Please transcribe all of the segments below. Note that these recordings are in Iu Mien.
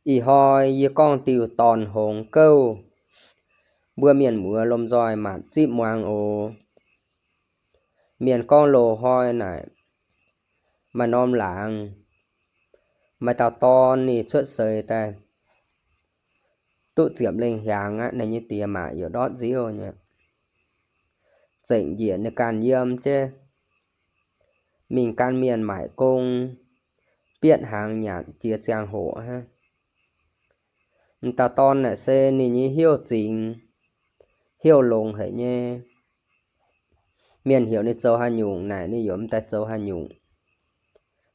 Ih hnoi yie gorngv diuh dorn-hngongx gouv, mbuo mienh muoz lomh nzoih matc zipv muangx oc. Mienh gorngv loz-hnoi naaic, maaih norm laangz, maaih dauh dorn ninh cuotv seix daaih, duqv ziepc lengh hiaangx aqv, ninh nyei diex maac yaac ndortv nziouv nyei, zengc njiec ninh ganh yiem jienv, mingh gan mienh maaic gong, bietv hnaangx nyanc jiex ziangh hoc hnangv. M'dauh dorn naaic se ninh nyei hnyouv zingx, hnyouv longx haic nyei. Mienh heuc ninh zoux haaix nyungc naaic ninh yaac mv daaih zoux haaix nyungc.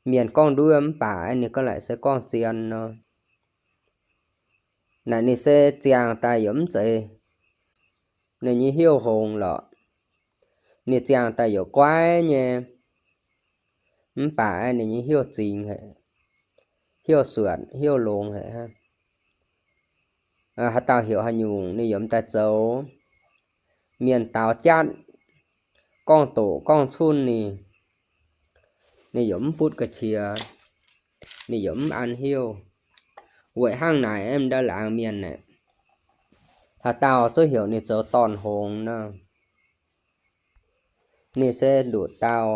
Mienh gorngv nduov mv baac ninh gorngv laaic se gorngv zien nor. Naaic ninh se ziangh daaih yaac mv zeiz ninh nyei hnyouv hngongx lorqc. Ninh ziangh daaih yaac guaiv nyei, mv baac ninh nyei hnyouv zingx haic, hnyouv suonc, hnyouv longx haic hnangv. Haaix dauh heuc haaix nyungc ninh yaac mv daaih zoux. Mienh daaux jatv, gorngv doqc gorngv cunv ninh, ninh yaac mv butv ga'qiex, ninh yaac mv an hnyouv. Weic hnangv naaic, ndau laangz mienh aeqv, haaix dauh zungv heuc ninh zoux dorn-hngongx nor, ninh se nduqc dauh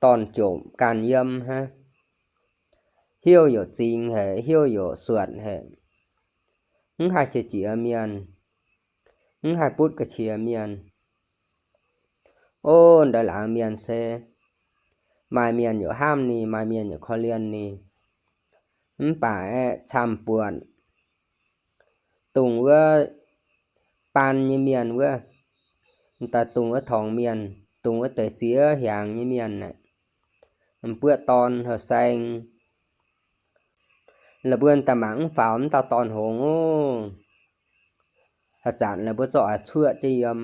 dorn-jomc ganh yiem hnangv. Hnyouv yaac zingx haic, hnyouv yaac suonc haic, mv haih qiex jiez mienh, mv haih butv ga'qiex mienh. Ov, ndau laangz mienh se maaih mienh yaac hnamv ninh, maaih mienh yaac korv-lienh ninh, mv baac aeqv, camv-buonc, dongh wuov baan nyei mienh wuov, daaih dongh wuov torngx mienh, dongh wuov deix ziex hiaangx nyei mienh aeqv, m'buoqv dorn houh saeng, la'buo daaih mangc mv faaux m'dauh dorn-hngongx ov. Haaix zanc la'buo zorqv oix cuoqv jienv yiem,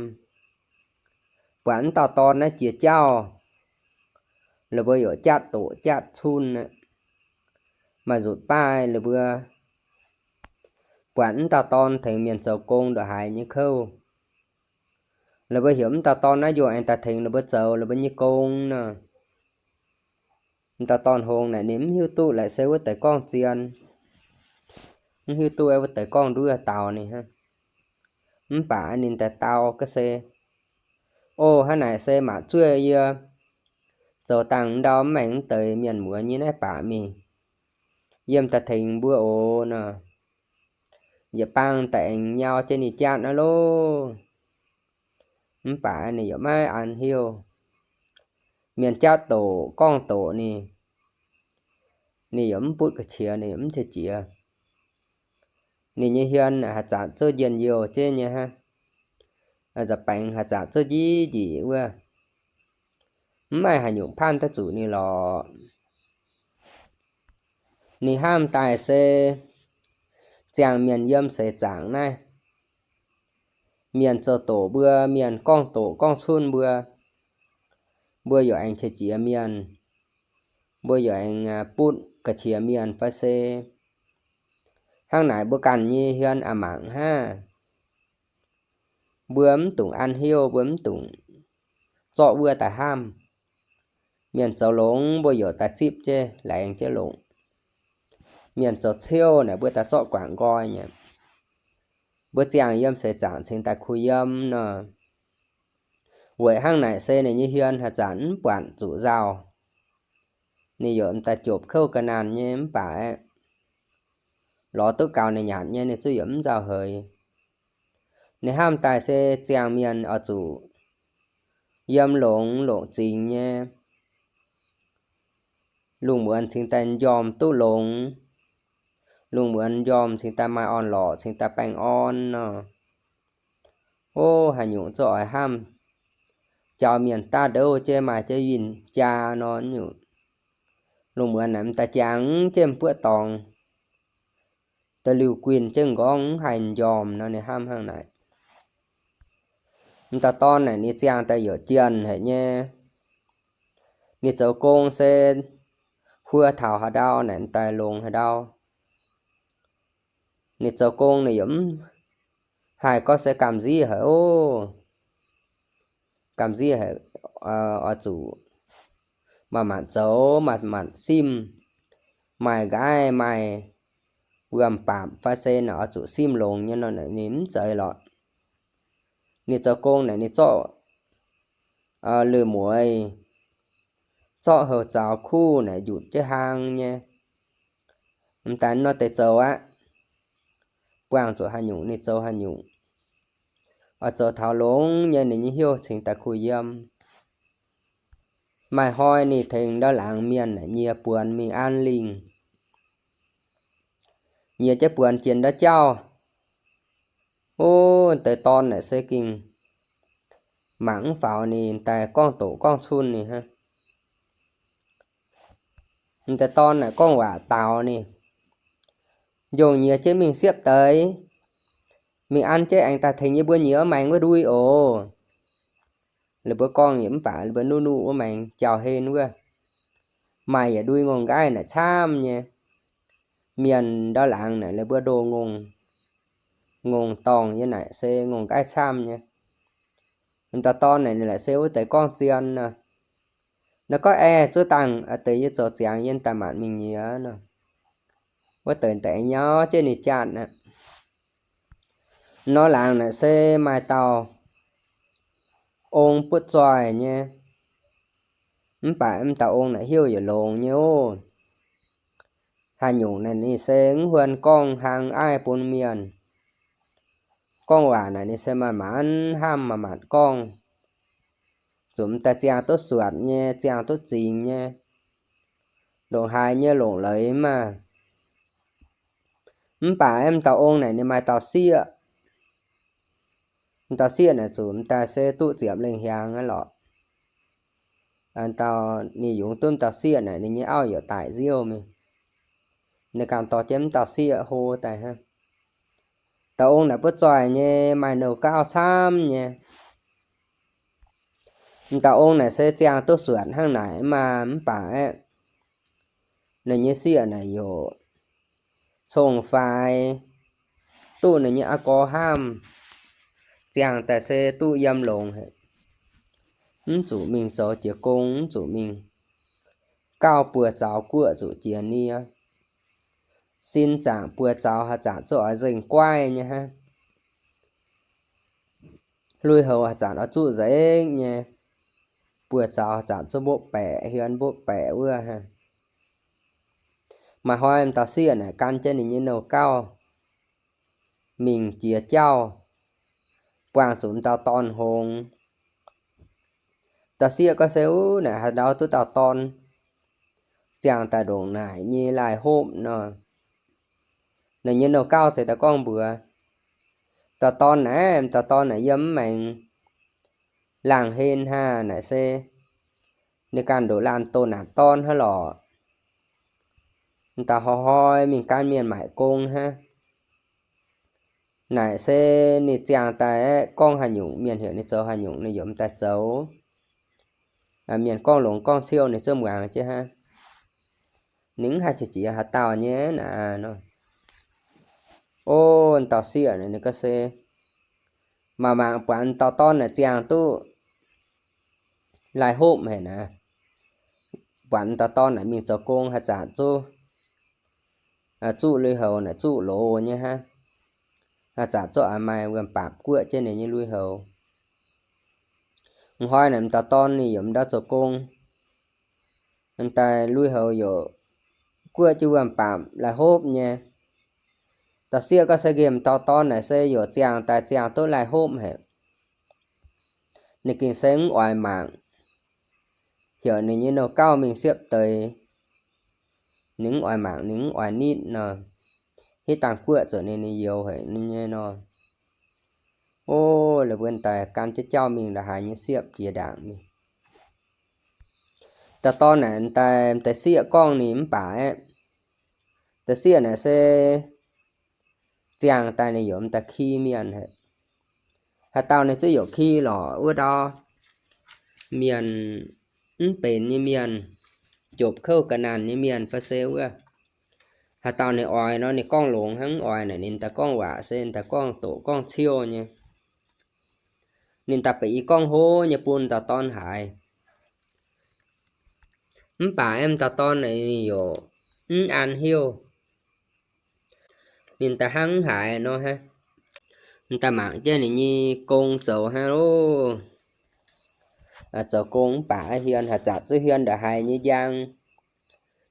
buatc m'dauh dorn naaiv jiex jauv, la'buo yaac jatv doqc jatv cunv aqv. Maaih nzutc baav la'buo buatc m'dauh dorn tengx mienh zoux gong ndongc haaix nyei kouv, la'buo heuc m'dauh dorn naaiv njuov aengx daaih tengx la'buo zoux la'buo nyei gong nor. M'dauh dorn-hngongx naaic ninh mv hiuv duqv laaic se wuov deix gorngv zien, mv hiuv duqv wuov deix gorngv nduov daux ninh hnangv. Mv baac ninh daaih dau ga'se, ov, hnangv naaic se maac zuoqv yie zoux dangh ndau mv maengx deix mienh muoz nyei naaiv baac mingh, yiem daaih tengx mbuo oc nor. Yietc bang daaih aengx nyau jienv ninh jatv naaiv loh. Mv baac ninh yaac maiv an hnyouv. Mienh jatv doqc gorngv doqc ninh, ninh yaac mv butv ga'qiex, ninh yaac mv qiex jiez. Ninh nyei hmien haaix zanc zouv njien-youh jienv nyei hnangv, nza'baengx haaix zanc zouv njiv njiec wuov, mv maaih haaix nyungc paanv daaih zuqc ninh lorqc. Ninh hnamv daaih se ziangh mienh yiem seix zaangc naaiv, mienh zoux doqc mbuo, mienh gorngv doqc gorngv cunv mbuo, mbuo yaac aengx qiex jiez mienh, mbuo yaac aengx butv ga'qiex mienh fai se hnangv naaic mbuo ganh nyei hmien a'mangc hnangv. Mbuo mv dungx an hnyouv, mbuo mv dungx zorqv wuov daaih hnamv. Mienh zoux longx mbuo yaac daaih zipv jienv laengz jienv longc. Mienh zoux ciouv naaic mbuo daaih zorqv guangc nqoi nyei. Mbuo ziangh yiem seix zaangc cingx daaih kuh yiem nor. Weic hnangv naaic se ninh nyei hmien haaix zanc mv buatc zuqc nzauh. Ninh yaac daaih jopc kouv ga'naanh nyei mv baac aeqv, lorz duqv gaux ninh nyanc nyei ninh zuqv yaac mv nzauh heix. Ninh hnamv daaih se ziangh mienh oix zuqc yiem longx longc zingx nyei. Lungh muonz cingx daaih njormh duqv longx. Lungh muonz njormh cingx daaih maaih orn-lorqc, cingx daaih baengh orn nor. Ov, haaix nyungc zungv oix hnamv. Jaux mienh daav ndouv jienv maaih jienv win-jaa nor nyungc. Lungh muonz naaic m'daaih jangx jienv m'buoqv dorngx, da'liuh guinh jienv m'nqorngv mv haih njormh nor, ninh hnamv hnangv naaic. M'dauh dorn naaic ninh ziangh daaih youc jienh haic nyei. Ninh zoux gong se huo taux haaix ndau naaic m'daaih longx haaix ndau. Ninh zoux gong ninh yaac mv haih gorngv se gamh nziev haic ov. Gamh nziev haic, oix zuqc manc-manc zoux, manc-manc simv, maaih nqaiv maaih wuom-baamc fai se naaic oix zuqc simv longx nyei nor, ninh mv zeiz lorqc. Ninh zoux gong naaic ninh zorqv lui-mueiz, zorqv houh zaux kuv naaic njutc jienv hlang nyei. M'daaih nor deix zoux aqv, buangh zuqc haaix nyungc ninh zoux haaix nyungc, oix zoux taux longx nyei ninh nyei hnyouv cingx daaih kuh yiem. Maaih hnoi ninh tengx ndau laangz mienh naaic nyie buonx mingh an lingh. Nyie jienv buonx jiex ndau jauv, o, deix dorn naaic se gengh mangc mv faaux ninh, daaih gorngv doqc gorngv cun ninh hnangv. M'daaih dorn naaic gorngv waac daaux ninh, njongh nyie jienv mingh siepv deix, mingh an jienv aengx daaih tengx yie mbuo nyie wuov maengx wuov ndui oc. Lih mbuo gorngv yietc mv baac lih mbuo nuqv nuqv wuov maengx jauv-hlen wuov, maaih yietc ndui ngongh nqaaiv naaic camv nyei. Mienh ndau laangz naaic lih mbuo ndoh ngongh, ngongh dorngh yie naaic se ngongh nqaaiv camv nyei. M'daaih dorn naaic ninh laaic se wuov deix gorngv zien nor, nor gorngv aeqv, zuov dangh deix yie zoux ziangx yie daaih maanc mingh nyie nor. Wuov deix daaih nyauv jienv ninh jatv aqv. Nor laangz naaic se maaih dauh ong butv zoih nyei, mv baac m'daaih ong naaic hnyouv yietc longx nyei oc. Haaix nyungc naaic ninh se mv huon gorngv hlang aiv bun mienh. Gorngv waac naaic ninh se maaih maanc hnamv maaih maanc gorngv, zuqc m'daaih ziangh duqv suatc nyei, ziangh duqv zingx nyei, longc haaix nyei longc leiz maah. Mv baac m'daaih ong naaic ninh maaih dauh sieqv. M'dauh sieqv naaic zuqc m'daaih se duqv ziepc lengh hiaangx aqv lorqc. Dauh ninh yungz duqv m'dauh sieqv naaic ninh nyei auv yaac daic nziouv mingh. Ninh ganh dorh jienv m'dauh sieqv hlo daaih hnangv. Dauh ong naaic butv zoih nyei, maaih nouh gauv camv nyei. M'dauh ong naaic se ziangh duqv suatc hnangv naaic maah, mv baac aeqv, ninh nyei sieqv naaic yaac cong-faix duqv ninh nyei aa gorx hnamv, ziangh daaih se duqv yiem longx haic. Mv zuqc mingh zoux jiex gong, mv zuqc mingh gauh buoz-zaux guoqv zuqc jiex nie. Sin zaangc buoz-zaux haaix zanc zuqc oix nzengc guaiv nyei hnangv. Lui-houx haaix zanc oix zuqv nzengc nyei. Buoz-zaux haaix zanc zuqc mbopv baeqc, hienx mbopv baeqc wuov hnangv. Maaih hnoi m'dauh sieqv naaic gan jienv ninh nyei nouh gauv mingh jiex jauv, buangh zuqc m'dauh dorn hngongx. Dauh sieqv gorngv se, Uv, naaic haaix ndau duqv dauh dorn ziangh daaih ndongc naaic nyei laih hopv nor. Ninh nyei nouh gauv se daaih gorngv mbuox dauh dorn naaic, dauh dorn naaic yiem mv maengx laangh hlen hnangv naaic se ninh ganh ndoqc laanh doh naanc dorn hnangv lorqc. Dauh hnoi-hnoi mingh gan mienh maaic gong hnangv. Naaic se ninh ziangh daaih aeqv, gorngv haaix nyungc mienh heuc ninh zoux haaix nyungc ninh yaac m'daaih zoux. Mienh gorngv longx gorngv ciouh ninh zungv muangx jienv hnangv. Ninh mv haih qiex jiez haaix dauh nyei naaic nor. O, dauh sieqv naaic ninh gorngv se, Mangc mangc buatc dauh dorn naaic ziangh duqv laih hopv haic naaic. Buatc dauh dorn naaic mingh zoux gong haaix zanc zuqc, zuqv lui-houx naaic zuqv loz nyei hnangv. Haaix zanc zuqc maaih wuom-baamc guoqv jienv ninh nyei lui-houx. M'hnoi naaic m'dauh dorn ninh yaac m'ndau zoux gong, daaih lui-houx yaac guoqv jienv wuom-baamc laih hopv nyei. Dauh sieqv gorngv se nqemh dauh dorn naaic se yaac ziangh daaih ziangh duqv laih hopv haic. Ninh gengh se mv oix mangc, heuc ninh nyei nouh gauv mingh siepv deix. Ninh mv oix mangc, ninh mv oix nitv nor, hitv dangh guoqv zuqc ninh, ninh youx haic nyei nor. O, la'buonc daaih gan jienv jauv mingh la'haaix nyei siepv jiex ndaangc mingh. Dauh dorn naaic daaih, deix sieqv gorngv ninh mv baac aeqv, deix sieqv naaic se ziangh daaih ninh yaac m'daaih ki mienh haic. Haaix dauh ninh zuqv yaac ki lorqc, wuov ndau mienh mv benx nyei mienh, jopc kouv ga'naanh nyei mienh fai se wuov. Haaix dauh ninh oix nor ninh gorngv longx hnangv, mv oix naaic ninh daaih gorngv waac se daaih gorngv doqc gorngv ciouh nyei. Ninh daaih ba'gi gorngv hlo nyei bun dauh dorn haiz. Mv baac m'dauh dorn naaic ninh yaac mv an hnyouv. ninh daaih hnangv mv haiz nor hnangv. Ninh daaih mangc jienv ninh nyei gong zoux hnangv loh. Zoux gong mv baac hien haaix zanc zuqc hien ndongc haaix nyei njang,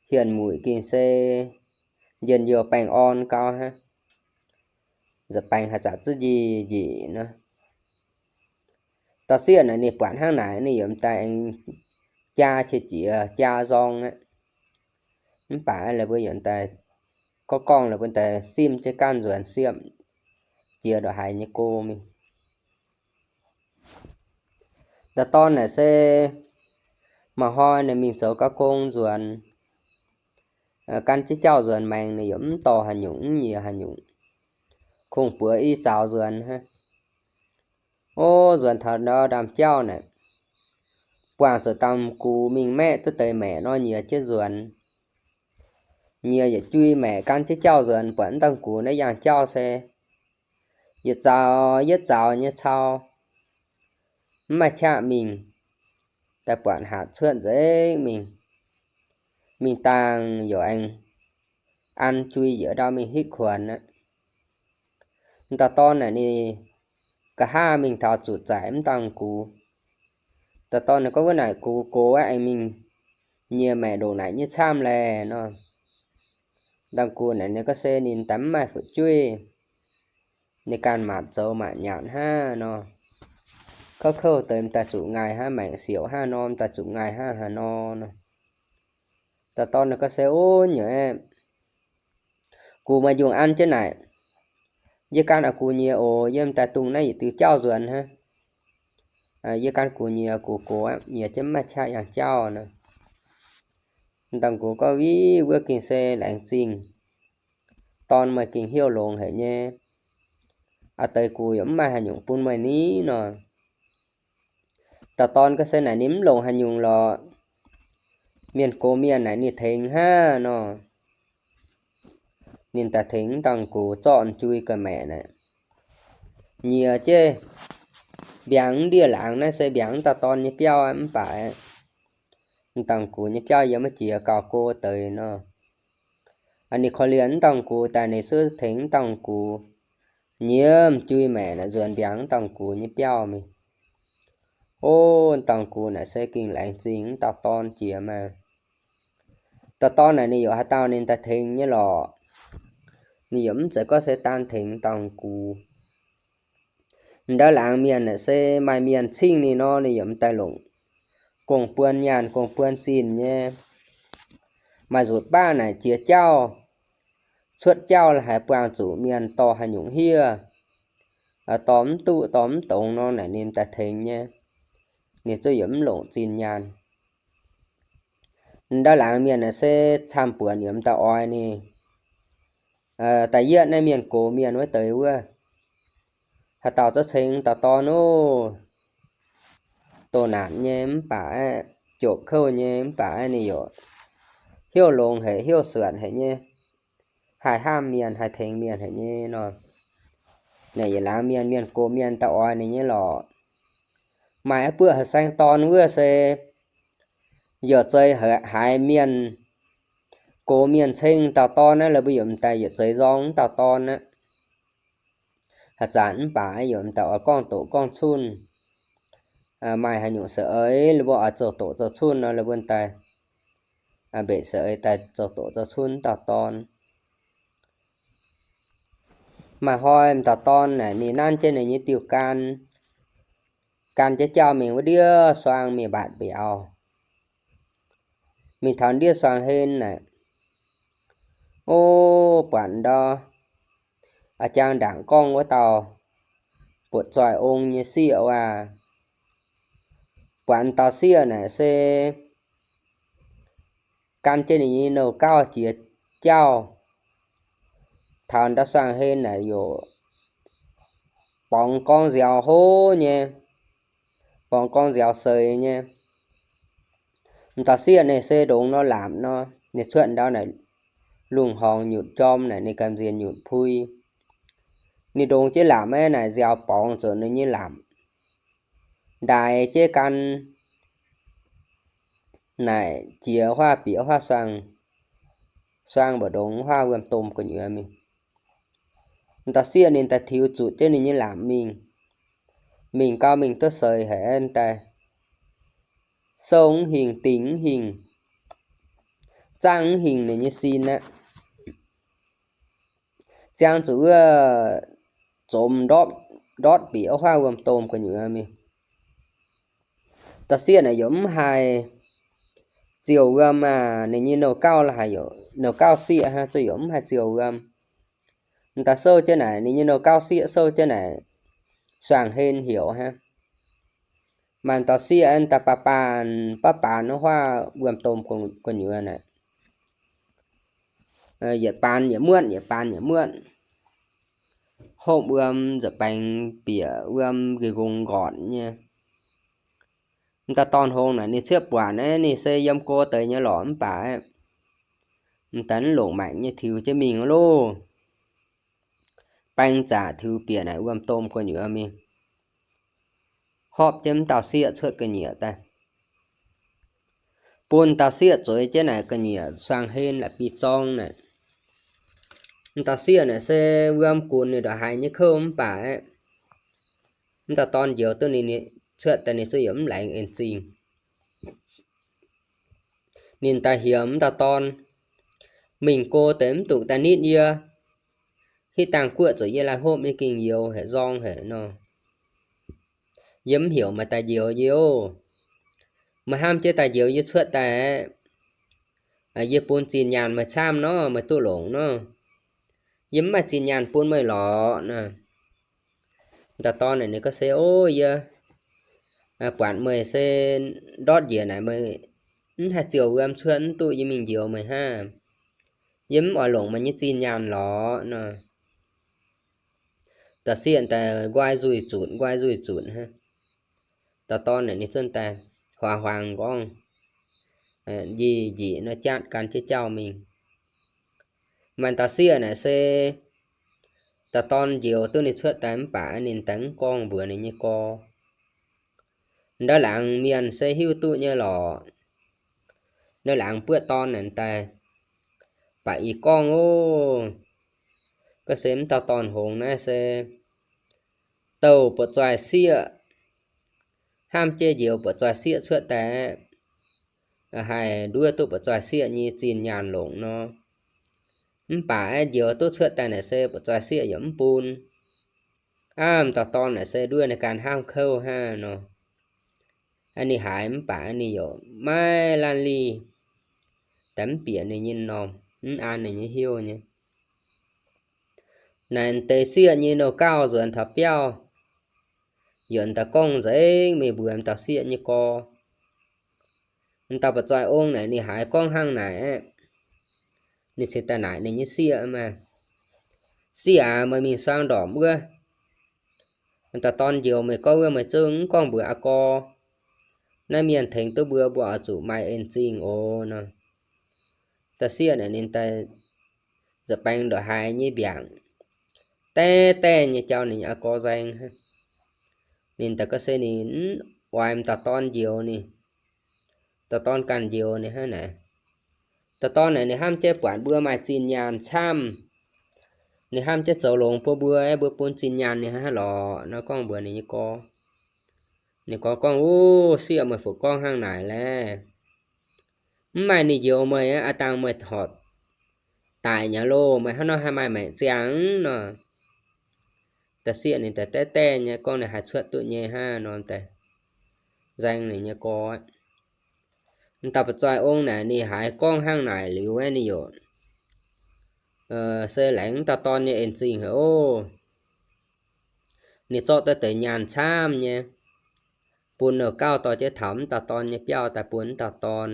hien muic gengh se njien-youh baengh orn gau hnangv. Nza'baengx haaix zanc zuqc njiec njiec nor. Dauh sieqv naaic ninh buatc hnangv naaic ninh yaac m'daaih aengx jaa qiex jiez jaa nzorng aqv. Mv baac laaix mbuo yaac m'daaih gorngv gorngv laaix mbuo m'daaih simv jienv ganh nzuonx siemv jiex ndongc haaix nyei go mingh. Dauh dorn naaic se maaih hnoi ninh mingh zoux ga'gong nzuonx, gan jienv jauv nzuonx maengx, ninh yaac mv dorh haaix nyungc mv nyiex haaix nyungc, kungx buoz i zaux nzuonx hnangv. O, nzuonx taux ndau ndaamv-jauv naaic, buangh zuqc dangh gux mingh maeqv duqv deix maeqc nor nyiex jienv nzuonx. Nyiex yietc jui maeqc gan jienv jauv nzuonx, buatc mv dangh gux naaiv yangh jauv se yietc zaux yietc zaux nyei cau, mv maaih qaqv mingh, daaih buatc hatc cuotv nzengc mingh. Mingh dangh yaac aengx an jui yietc ndau mingh hitv kuonx aqv. Dauh dorn naaic ninh nqa'haav mingh taux zuqc zaic mv dangh gux. Dauh dorn naaic gorngv, wuov naaic gux gox aqv, aengx mingh nyiex maeqc ndongc naaic nyei camv laeh nor. Dangh gux naaic ninh gorngv se ninh daaih mv maaih fu'jueiv, ninh ganh maanc zoux maanc nyanc hnangv nor. Kouv kouv deix m'daaih zuqc ngaih hnangv, maengc siouc hnangv nor m'daaih zuqc ngaih hnangv haaix nor nor. Dauh dorn ninh gorngv se, o, nyei, gux maaih njungh an jienv naaic, yie gan oix gux nyiex oc, yie m'daaih dungx naaiv yietc diuh jauv nzuonx hnangv. Yie gan gux nyiex, gux gox aqv, nyiex jienv mv maaih qaqv yangh jauv nor. Dangh gux gorngv, viv, wuov gengh se laengz zingh. Dorn meih gengh hnyouv longx haic nyei. A'deix gux yaac mv maaih haaix nyungc bun meih ni nor. Dauh dorn gorngv se naaic ninh mv longc haaix nyungc lorqc. Mienh gox mienh naaic ninh tengx hnangv nor. Ninh daaih tengx dangh gux zorqv jui ga'maeqc naaic, nyiex jienv mbiaangx ndiev laangz naaiv se mbiaangx dauh dorn nyei biauv mv baac dangh gux nyei biauv yiem maiv jiex gauh go deix nor. Ninh korv-lienh dangh gux daaih ninh cuotv tengx dangh gux nyiex jui maeqc naaic nzuonx mbiaangx dangh gux nyei biauv mingh. O, dangh gux naaic se gengh laengz zingh dauh dorn jiex maah. Dauh dorn naaic ninh yaac haaix dauh ninh daaih tengx nyei lorqc. Ninh yaac mv zeiz gorngv se daan tengx dangh gux. Ndau laangz mienh naaic se maaih mienh cingv ninh nor, ninh yaac m'daaih longc gong-buon nyaanh gong-buon zinh nyei. Maaih nzuqc baav naaic jiex jauv, cuotv jauv haiz buangh zuqc mienh dorh haaix nyungc hiev, dorh mv duqv dorh mv dongz nor naaic ninh m'daaih tengx nyei. Ninh zungv yaac mv longc zinh nyaanh. Ndau laangz mienh naaic se camv-buonc yaac m'daaih oix ninh. Da'yietv naaiv mienh gox mienh wuov deix wuov, haaix dauh za'gengh ceng dauh dorn ov, doh naanc nyei mv baac jopc kouv nyei mv baac ninh yaac hnyouv longx haic hnyouv suonc haic nyei, haih hnamv mienh haih tengx mienh haic nyei nor. Naaic yietc laangz mienh, mienh gox mienh daaih oix ninh nyei lorqc. Maaih a'buoqv haaix saeng dorn wuov se yaac zeiz haiz mienh gox mienh ceng dauh dorn aqv, la'buo yaac m'daaih yaac zeiz nzorng dauh dorn aqv. Haaix zanc mv baac yaac m'daaih oix gorngv doqc gorngv cunv. Maaih haaix nyungc saeng-eix la'buo oix zoux doqc zoux cunv nor, la'buo m'daaih mbenc saeng-eix daaih zoux doqc zoux cunv dauh dorn. Maaih hnoi m'dauh dorn naaic ninh nanv jienv ninh nyei diuh gan, gan jienv jauv mingh wuov ndiev suang mingh mbatc mbiauz. Mingh taux ndiev suang hlen naaic, o, buatc ndau a'jang ndaangc gorngv wuov dauh butv-zoih ong nyei sieqv waac. Buatc dauh sieqv naaic se gan jienv ninh nyei nouh gauv jiex jauv. Taux ndau suang hlen naaic yaac borngz gorngv nziaaux hlo nyei, borngz gorngv nziaaux seix nyei. M'dauh sieqv naaic se ndongx nor lamc nor, ninh cuotv ndau naaic lungh horngx nyutc jorm naaic ninh gamh nziex nyutc pui. Ninh ndongx jienv lamc aeqv, naaic nziaaux borngz zuqc ninh nyei lamc, ndaix jienv gan naaic jiex huaav bieqc huaav suang, suang mbu'ndongx huaav wuom-domh gu'nyuoz mingh. Dauh sieqv ninh daaih tiux zuqc jienv ninh nyei laangc mingh. Mingh gau mingh duqv seix haic daaih, sou mv hingh, dingh mv hingh, zaangv mv hingh ninh nyei sin aqv. Ziangh zuqc wuov zomx ndortv, ndortv bieqc wuov huaav wuom-domh gu'nyuoz mingh. Dauh sieqv naaic yaac mv haih ziouc wuom aac, ninh nyei nouh gauv la'haic, nouh gauv sieqv hnangv, zuqc yaac mv haih ziouc wuom. Dauh sieqv jienv naaic, ninh nyei nouh gauv sieqv sou jienv naaic, suangx hlen heuc hnangv. Maaih dauh sieqv daaih baav baanh, baav baanh wuov huaav wuom-domh gu'nyuoz naaic, yietc baanh yietc muotv, yietc baanh yietc muotv, hopv wuom nzuqc baengx bieqc wuom nqongx nqortc nyei. M'daaih dorn-hngongx naaic ninh ciepv buatc naaiv ninh se yiem go deix nyei lorqc mv baac m'daaih mv longc maengc nyei tiux jienv mingh loh. Baeng zaqc tiux bieqc naaic wuom-domh gu'nyuoz mingh, hopv jienv m'dauh sieqv cuotv ga'nyiec daaih, bun dauh sieqv zueiz jienv naaic ga'nyiec suangx hlen la'bieiv-zorng naaic. M'dauh sieqv naaic se wuom gunx ninh ndongc haaix nyei kouv mv baac m'dauh dorn njoux duqv ninh cuotv daaih ninh zuqc yaac mv laengz en zingh. Ninh daaih heuc m'dauh dorn, mingh go deix mv dungx daaih nitv yie. Hitv dangh guoqv zuqc yie laih hopv nyei gengh youz haic, nzorng haic nor. Yie mv heuc meih daaih njoux yie oc. Meih hnamv jienv daaih njoux yie cuotv daaih, yie bun zinh nyaanh meih camv nor, meih duqv longc nor. Yie mv maaih zinh nyaanh bun meih lorqc nor. Dauh dorn naaic ninh gorngv se, Ov, yie buatc meih se ndortv njiec naaic meih mv haih ziouc wuom cuotv, mv duqv yie mingh njoux meih hnangv. Yie mv oix longc meih nyei zinh nyaanh lorqc nor. Dauh sieqv daaih nqoi nzuih zutc, nqoi nzuih zutc hnangv. Dauh dorn naaic ninh zunv daaih huaang-huaang gorngv, njiec njiec nor jatv gan jienv jauv mingh. Maaih dauh sieqv naaic se dauh dorn njoux duqv ninh cuotv daaih mv baac ninh daaih mv gorngv mbuox ninh nyei gorx. Ndau laangz mienh se hiuv duqv nyei lorqc. Ndau laangz buoqv dorn naaic daaih baac ih gorngv oc, gorngv se m'dauh dorn-hngongx naaiv se douh buoqc zoih sieqv, hnamv jienv njoux buoqc zoih sieqv cuotv daaih, haih nduov duqv buoqc zoih sieqv nyei zinh nyaanh longc nor. Mv baac njoux duqv cuotv daaih naaic se buoqc zoih sieqv yaac mv bun. Aav, m'dauh dorn naaic se nduov ninh ganh hnamv kouv hnangv nor. Ninh haiz mv baac ninh yaac maiv laanh lih, daaih mv bieqc ninh nyei m'normh, mv an ninh nyei hnyouv nyei. Naaic deix sieqv nyei nouh gauv nzuonx taux biauv, yaac daaih gorngv nzengc mingh mbuox m'dauh sieqv nyei gorx. M'dauh buoqc zoih ong naaic ninh haiz gorngv hnangv naaic aeqv, ninh cingx daaih naaic ninh nyei sieqv maah, Sieqv aac, meih mingh suang ndorpc wuov, m'dauh dorn njoux meih gorngv wuov meih zungv mv gorngv mbuox aa gorx. Naaiv mienh tengx duqv mbuo, mbuo oix zuqc maaih en zingh oc nor. Dauh sieqv naaic ninh daaih nzuqc baengx ndongc haaix nyei mbiaangc, daev daev nyei jauv ninh aa gorx nzaeng hnangv. Ninh daaih gorngv se ninh mv oix m'dauh dorn njoux ninh, dauh dorn ganh njoux ninh hnangv naaic. Dauh dorn naaic ninh hnamv jienv buatc mbuo maaih zinh nyaanh camv, ninh hnamv jienv zoux longx bun mbuo, mbuo bun zinh nyaanh ninh hnangv lorqc nor gorngv mbuox ninh nyei gorx. Ninh gorx gorngv, Ov, sieqv, meih fuqv gorngv hnangv naaic laeh. Mv maaih ninh njoux meih aqv, aa dangh meih horpc daic nyei loh, meih hnangv nor haih maaih maengc ziangh nor. Dauh sieqv ninh daaih daev daev nyei gorngv ninh haih cuotv duqv nyei hnangv nor daaih nzaeng ninh nyei gorx. M'dauh buoqc zoih ong naaic ninh haiz gorngv hnangv naaic liuz aeqv, ninh yaac se laengz m'dauh dorn nyei en zingh haic oc. Ninh zorqv duqv deix nyaanh camv nyei, bun nouh gauv dorh jienv taux m'dauh dorn nyei biauv daaih bun m'dauh dorn.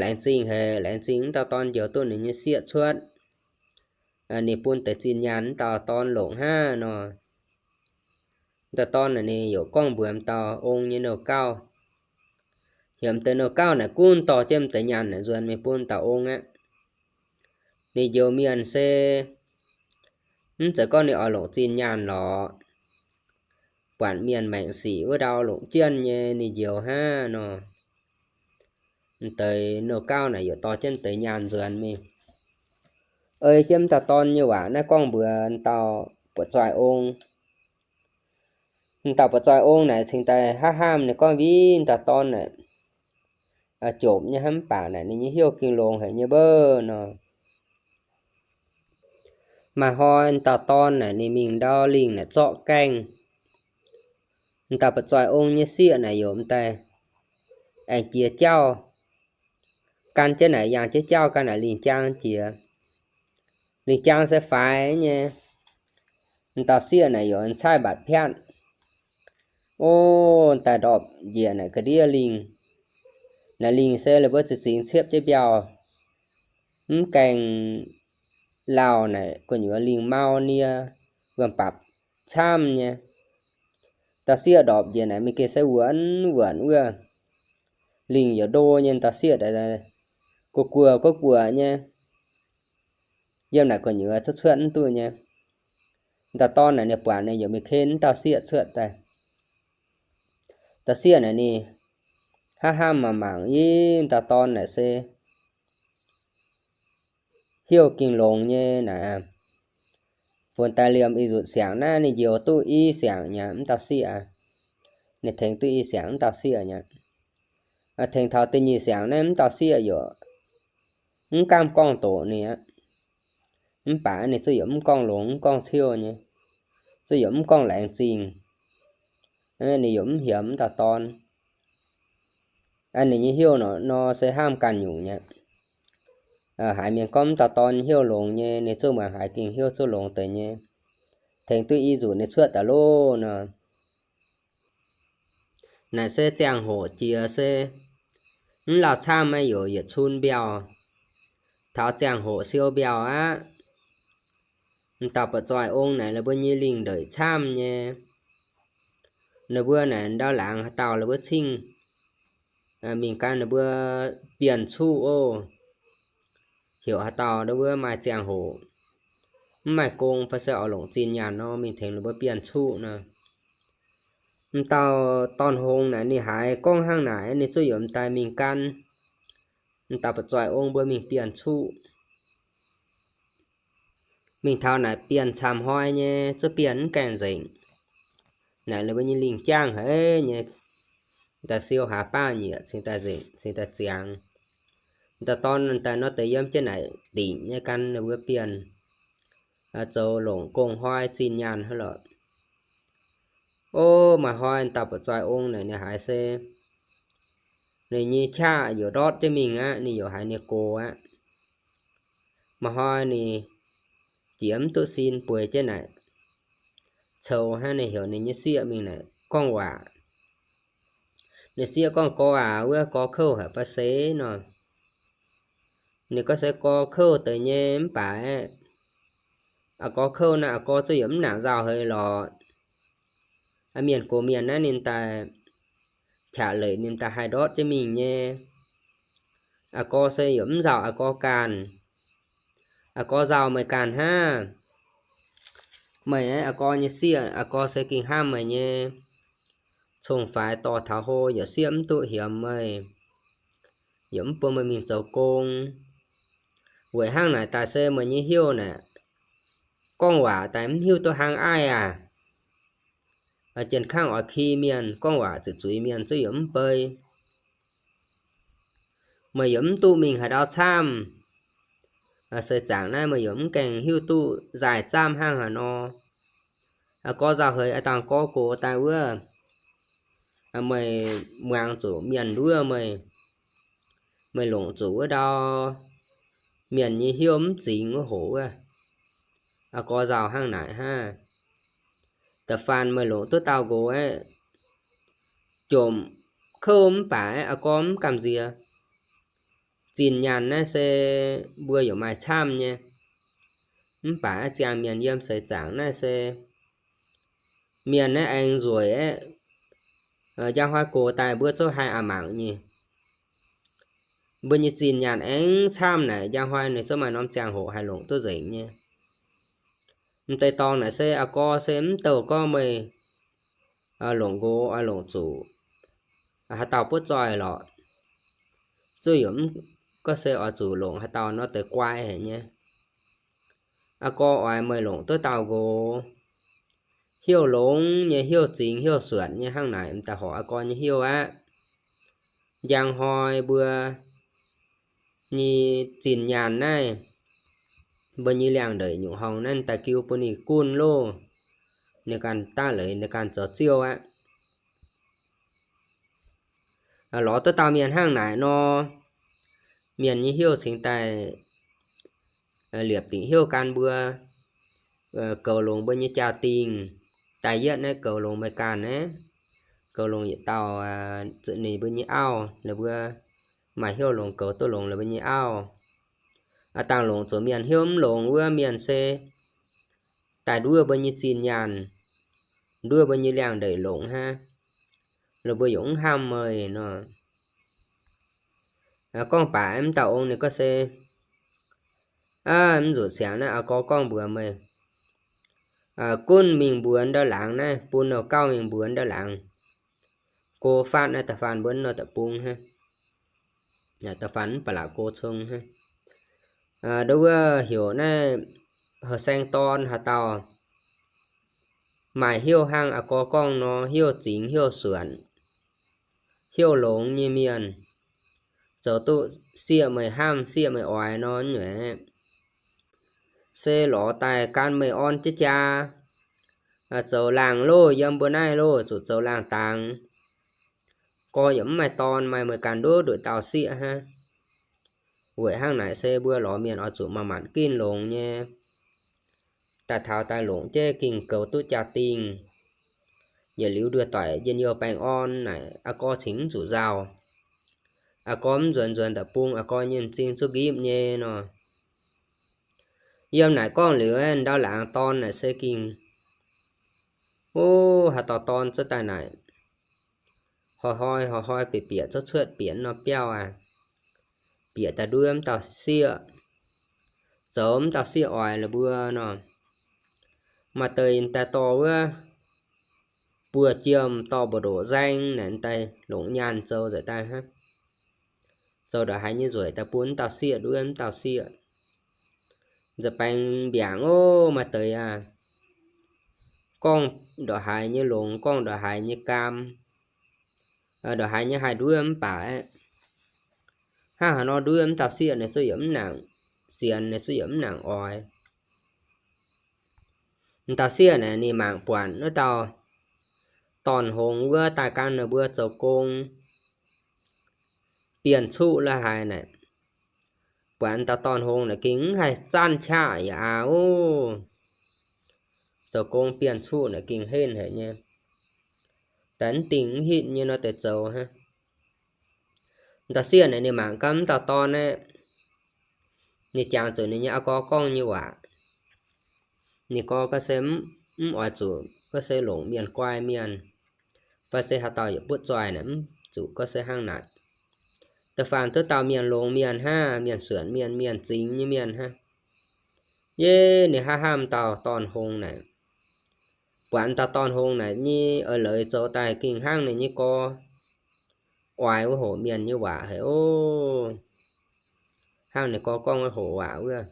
Laengz zingh haic, laengz zingh m'dauh dorn njoux duqv ninh nyei sieqv cuotv. Ninh bun deix zinh nyaanh m'dauh dorn longc hnangv nor. M'dauh dorn naaic ninh yaac gorngv mbuox m'dauh ong nyei nouh gauv, heuc m'deix nouh gauv naaic gunv dorh jienv m'deix nyaanh naaic nzuonx mingh bun m'dauh ong aqv. Ninh njoux mienh se mv zeiz gorngv ninh oix longc zinh nyaanh lorqc, buatc mienh maengc sic wuov ndau longc jienv nyei ninh njoux hnangv nor. M'deix nouh gauv naaic yaac dorh jienv m'deix nyaanh nzuonx mingh. ei jienv m'dauh dorn nyei waac naaiv gorngv mbuox dauh buoqc zoih ong. M'dauh buoqc zoih ong naaic cingx daaih hnamv hnamv ninh gorngv, Win, dauh dorn naaic jomc nyei hnangv, mv baac naaic ninh nyei hnyouv gengh longx haic nyei mbouv nor. Maaih hnoi dauh dorn naaic ninh mingh ndau lingh naaic zorqv gaengh. M'dauh buoqc zoih ong nyei sieqv naaic yaac m'daaih aengx jiex jauv, gan jienv naaic yangh jienv jauv gan naaic lingh jaang jiex. Lingh jaang se faix nyei. M'dauh sieqv naaic yaac caaiv mbatc piatv. O, daaih ndorpc njiec naaic ga'ndiev lingh. Naaic lingh se la'buo zingx zingx ciepv jienv mbiauh, mv gaengh lauh naaic gu'nyuoz lingh mau nie, wuom-bapc camv nyei. Dauh sieqv ndorpc njiec naaic mingh gengh se wuonc wuonc wuov. Lingh yaac ndo nyei, dauh sieqv guoqv guoqv guoqv guoqv nyei. Yiem naaic gu'nyuoz cuotv cuotv mv duqv nyei. Dauh dorn naaic ninh buatc naaic yaac mingh ken dauh sieqv cuotv daaih. Dauh sieqv naaic ninh hnamv hnamv mangc mangc, Ih, dauh dorn naaic se hnyouv gengh longx nyei naaic. Funx daaih liemh ih nzunc siangx naaiv ninh njoux duqv i siangx nyei m'dauh sieqv aqv. Ninh tengx duqv i siangx m'dauh sieqv nyei. Tengx taux da'nyeic siangx naaiv m'dauh sieqv yaac mv gaamv gorngv doqc ninh aqv. Mv baac ninh zuqc yaac mv gorngv longx mv gorngv ciouv nyei, zuqc yaac mv gorngv laengz zingh. Ninh yaac mv hiemx m'dauh dorn. Ninh nyei hnyouv nor se hnamv ganh nyungc nyei. Haiz mienh gorngv m'dauh dorn hnyouv longx nyei, ninh zuqc muangx haiz gengh hnyouv zuqc longx deix nyei. Tengx duqv i nzunc ninh cuotv daaih loh nor. Naaic se ziangh hoc jiex se mv lauh camv maiv yoc yietc cun mbiauh. Taux ziangh hoc siou mbiauh aqv. M'dauh buoqc zoih ong naaic ninh mbuo nyei lingh ndeic camv nyei. Ninh mbuo naaic ndau laangz haaix dauh ninh mbuo cingh mingh gan ninh mbuo bienh cuqv oc. Heuc haaix dauh ninh mbuo maaih ziangh hoc, mv maaih gong fai se oix longc zinh nyaanh nor mingh tengx ninh mbuo bienh cuqv nor. M'dauh dorn-hongx naaic ninh haiz gorngv hnangv naaic ninh zuqc yaac m'daaih mingh gan m'dauh buoqc zoih ong mbuo mingh bienh cuqv. Mingh taux naaic bienh camv hnoi nyei, zuqc bienh mv gaengh nzengc. Naaic ninh mbuo nyei lingh jangv haic nyei, m'daaih siou hlaax baav nyiec cingx daaih nzengc, cingx daaih ziangx. M'dauh dorn daaih nor deix yiem jienv naaic dingc nyei gan ninh mbuo bienh, zoux longc gong hnoi zinh nyaanh hnangv lorqc. O, maaih hnoi dauh buoqc zoih ong naaic ninh haiz se ninh nyei qaqv yaac ndortv jienv mingh aqv, ninh yaac haiz ninh gox aqv. Maaih hnoi ninh jiex mv duqv sin bueix jienv naaic, coux hnangv, ninh heuc ninh nyei sieqv mingh naaic gorngv waac. Ninh sieqv gorngv, Gorx aac, wuov gorx kouv haic fai seix nor? Ninh gorngv, Se gorx kouv deix nyei mv baac aqv, aa gorx kouv naaiv aa gorx zuqc yaac mv nangc nzauh haic lorqc. Aa, mienh gox mienh naaiv ninh daaih qaqv leic ninh daaih haih ndortv jienv mingh nyei. Aa gorx se yaac mv nzauh aa gorx ganh. Aa gorx nzauh meih ganh hnangv. Meih aa gorx nyei sieqv, aa gorx se gengh hnamv meih nyei. Cong-faix dorh taux hlo yaac sieqv mv duqv hiemx meih, yaac mv bun meih mingh zoux gong. Weic hnangv naaic daaih se meih nyei hnyouv naaic, gorngv waac daaih mv hiuv duqv hnangv aiv aac. Jien-kangv oix ki mienh, gorngv waac zuqc zuiz mienh zuqc yaac mv bei. Meih yaac mv duqv mingh haaix ndau camv. Seix zaangc naaiv meih yaac mv gaengh hiuv duqv nzaaih zaamv hnangv haaix nor. Aa gorx nzauh haic, aa dangh gorx gox daaih wuov, meih muangx zuqc mienh nduov meih, meih longc zuqc wuov ndau mienh nyei hnyouv mv zingx wuov hoc wuov. Aa gorx nzauh hnangv naaic hnangv. Da'faanh meih longc duqv dauh nqox aeqv, jomc kouv mv baac aeqv, aa gorx mv gamh nziex. Zinh nyaanh naaiv se mbuo yaac maaih camv nyei, mv baac aeqv, ziangh mienh yiem seix zaangc naaiv se mienh naaiv aengx nzueic aeqv, njang hnoi gox daaih mbuo zungv haih a'mangc nyei. Mbuo nyei zinh nyaanh aengx camv naaic, njang hnoi ninh zungv maaih norm ziangh hoc haih longc duqv nzengc nyei. M'deix dorngx naaic se aa gorx se mv douh gorngv meih longc nqox oix longc zuqc haaix dauh butv zoih lorqc. Zuqc yaac mv gorngv se oix zuqc longc haaix dauh nor deix guai haic nyei. a'gorx oix meih longc duqv dauh nqox, heuc longx nyei, heuc zingx, heuc suonc nyei hnangv naaic, m'daaih horpc a'gorx nyei heuc aqv. Njang hnoi mbuo nyei zinh nyaanh naaiv, mbuo nyei liangx-ndeic nyungc horngh naaiv daaih giu bun ninh gunv loh, ninh ganh daav leiz, ninh ganh zoux ziouv aqv. Lorz duqv dauh mienh hnangv naaic nor, mienh nyei heuc cingx daaih liepc dingc heuc gan mbuo goux longx mbuo nyei jaa-dingh. Da'yietv naaiv goux longx meih ganh naaiv, goux longx yietc dauh ninh mbuo nyei auv, ninh mbuo maaih heuc longx goux duqv longx ninh mbuo nyei auv. Aa dangh longc zuqc mienh heuc mv longx wuov mienh se daaih nduov mbuo nyei zinh nyaanh, nduov mbuo nyei liangx-ndeic longx hnangv, ninh mbuo yaac mv hnamv meih nor. Gorngv baac mv dauh ong ninh gorngv se, aa, mv nzunc siangx naaiv a'gorx gorngv mbuox meih, gunv mingh mbuox ndau laangz naaiv, bun nouh gauh mingh mbuox ndau laangz. Go fatv naaiv da'faanh mbuo nor da'bung hnangv. Da'faanh mv baac laaix go cong hnangv. Nduov wuov heuc naaiv heuc saeng-dorn haaix dauh maaih heuc hnangv a'gorx gorngv nor, heuc zingx, heuc suonc, heuc longx nyei mienh, zoux duqv sieqv meih hnamv, sieqv meih oix nor nyuoqc, se lorz daaih gan meih orn jiex jaa, zoux laangh loh, yiem mbuo naaiv loh, zuqc zoux laangh dangx. Gorx yaac mv maaih dorn, maaih meih ganh nduov nduqc dauh sieqv hnangv. Weic hnangv naaic se mbuo lorz mienh oix zuqc maaih manc ginv longx nyei, daaih taux daaih longc jienv gengh goux duqv jaa-dingh, yietc liuz nduov doic njien-youh baengh orn naaic, a'gorx cingx mv zuqc nzauh. A'gorx mv nzuonx nzuonx da'bung, a'gorx nyei m'zing zuqc nqipv nyei nor. Yiem naaic gorngv liuz, ndau laangz dorn naaic se gengh, o, haaix dauh dorn zuov daaih naaic, hnoi-hnoi hnoi-hnoi bieqc bieqc zuov cuotv bieqc norm biauv aqv. Bieqc daaih nduov mv dauh sieqv, zoux mv dauh sieqv oix la'buo nor. Maaih deix daaih dorh wuov buoz-jiem, dorh mbu'ndoqc nzaeng naaic daaih longc nyaanh zoux nzengc daaih hnangv. Zoux ndongc haaix nyei nzueic daaih bun mv dauh sieqv nduov mv dauh sieqv. Nza'baengx mbiaangc ov, maaih deix aac, gorngv ndongc haaix nyei longx, gorngv ndongc haaix nyei gaam, ndongc haaix nyei haih nduov mv baac aeqv, hnangv haaix nor nduov mv dauh sieqv naaic zuqc yietc mv nangc sienx, naaic zuqc yietc mv nangc oix. M'dauh sieqv naaic ninh mangc buatc wuov dauh dorn-hongx wuov daaih gan ninh mbuo zoux gong, bienh cuqv la'haaix naaic, buatc m'dauh dorn-hongx naaic gengh mv haih zanv qaqv yaac aav ov. Zoux gong bienh cuqv naaic gengh henv haic nyei, daaih mv dingh mv hitv nyei nor deix zoux hnangv. M'dauh sieqv naaic ninh mangc gaax m'dauh dorn aeqv, ninh jangx zuqc ninh nyei a'gorx gorngv nyei waac. Ninh gorx ga'se mv oix zuqc ga'se longc mienh guai mienh, fai se haaix dauh yietc butv zoih naaic mv zuqc ga'se hnangv naaic. Da'faanh duqv dauh mienh longx mienh hnangv, mienh suonc mienh, mienh zingx nyei mienh hnangv. Yie ninh hnamv hnamv dauh dorn-hongx naaic, buatc dauh dorn-hongx naaic nyei eix leiz zoux daaih gengh hnangv ninh nyei gorx, oix wuov hoqc mienh nyei waac haic ov. Hnangv ninh gorx gorngv wuov hoqc waac wuov,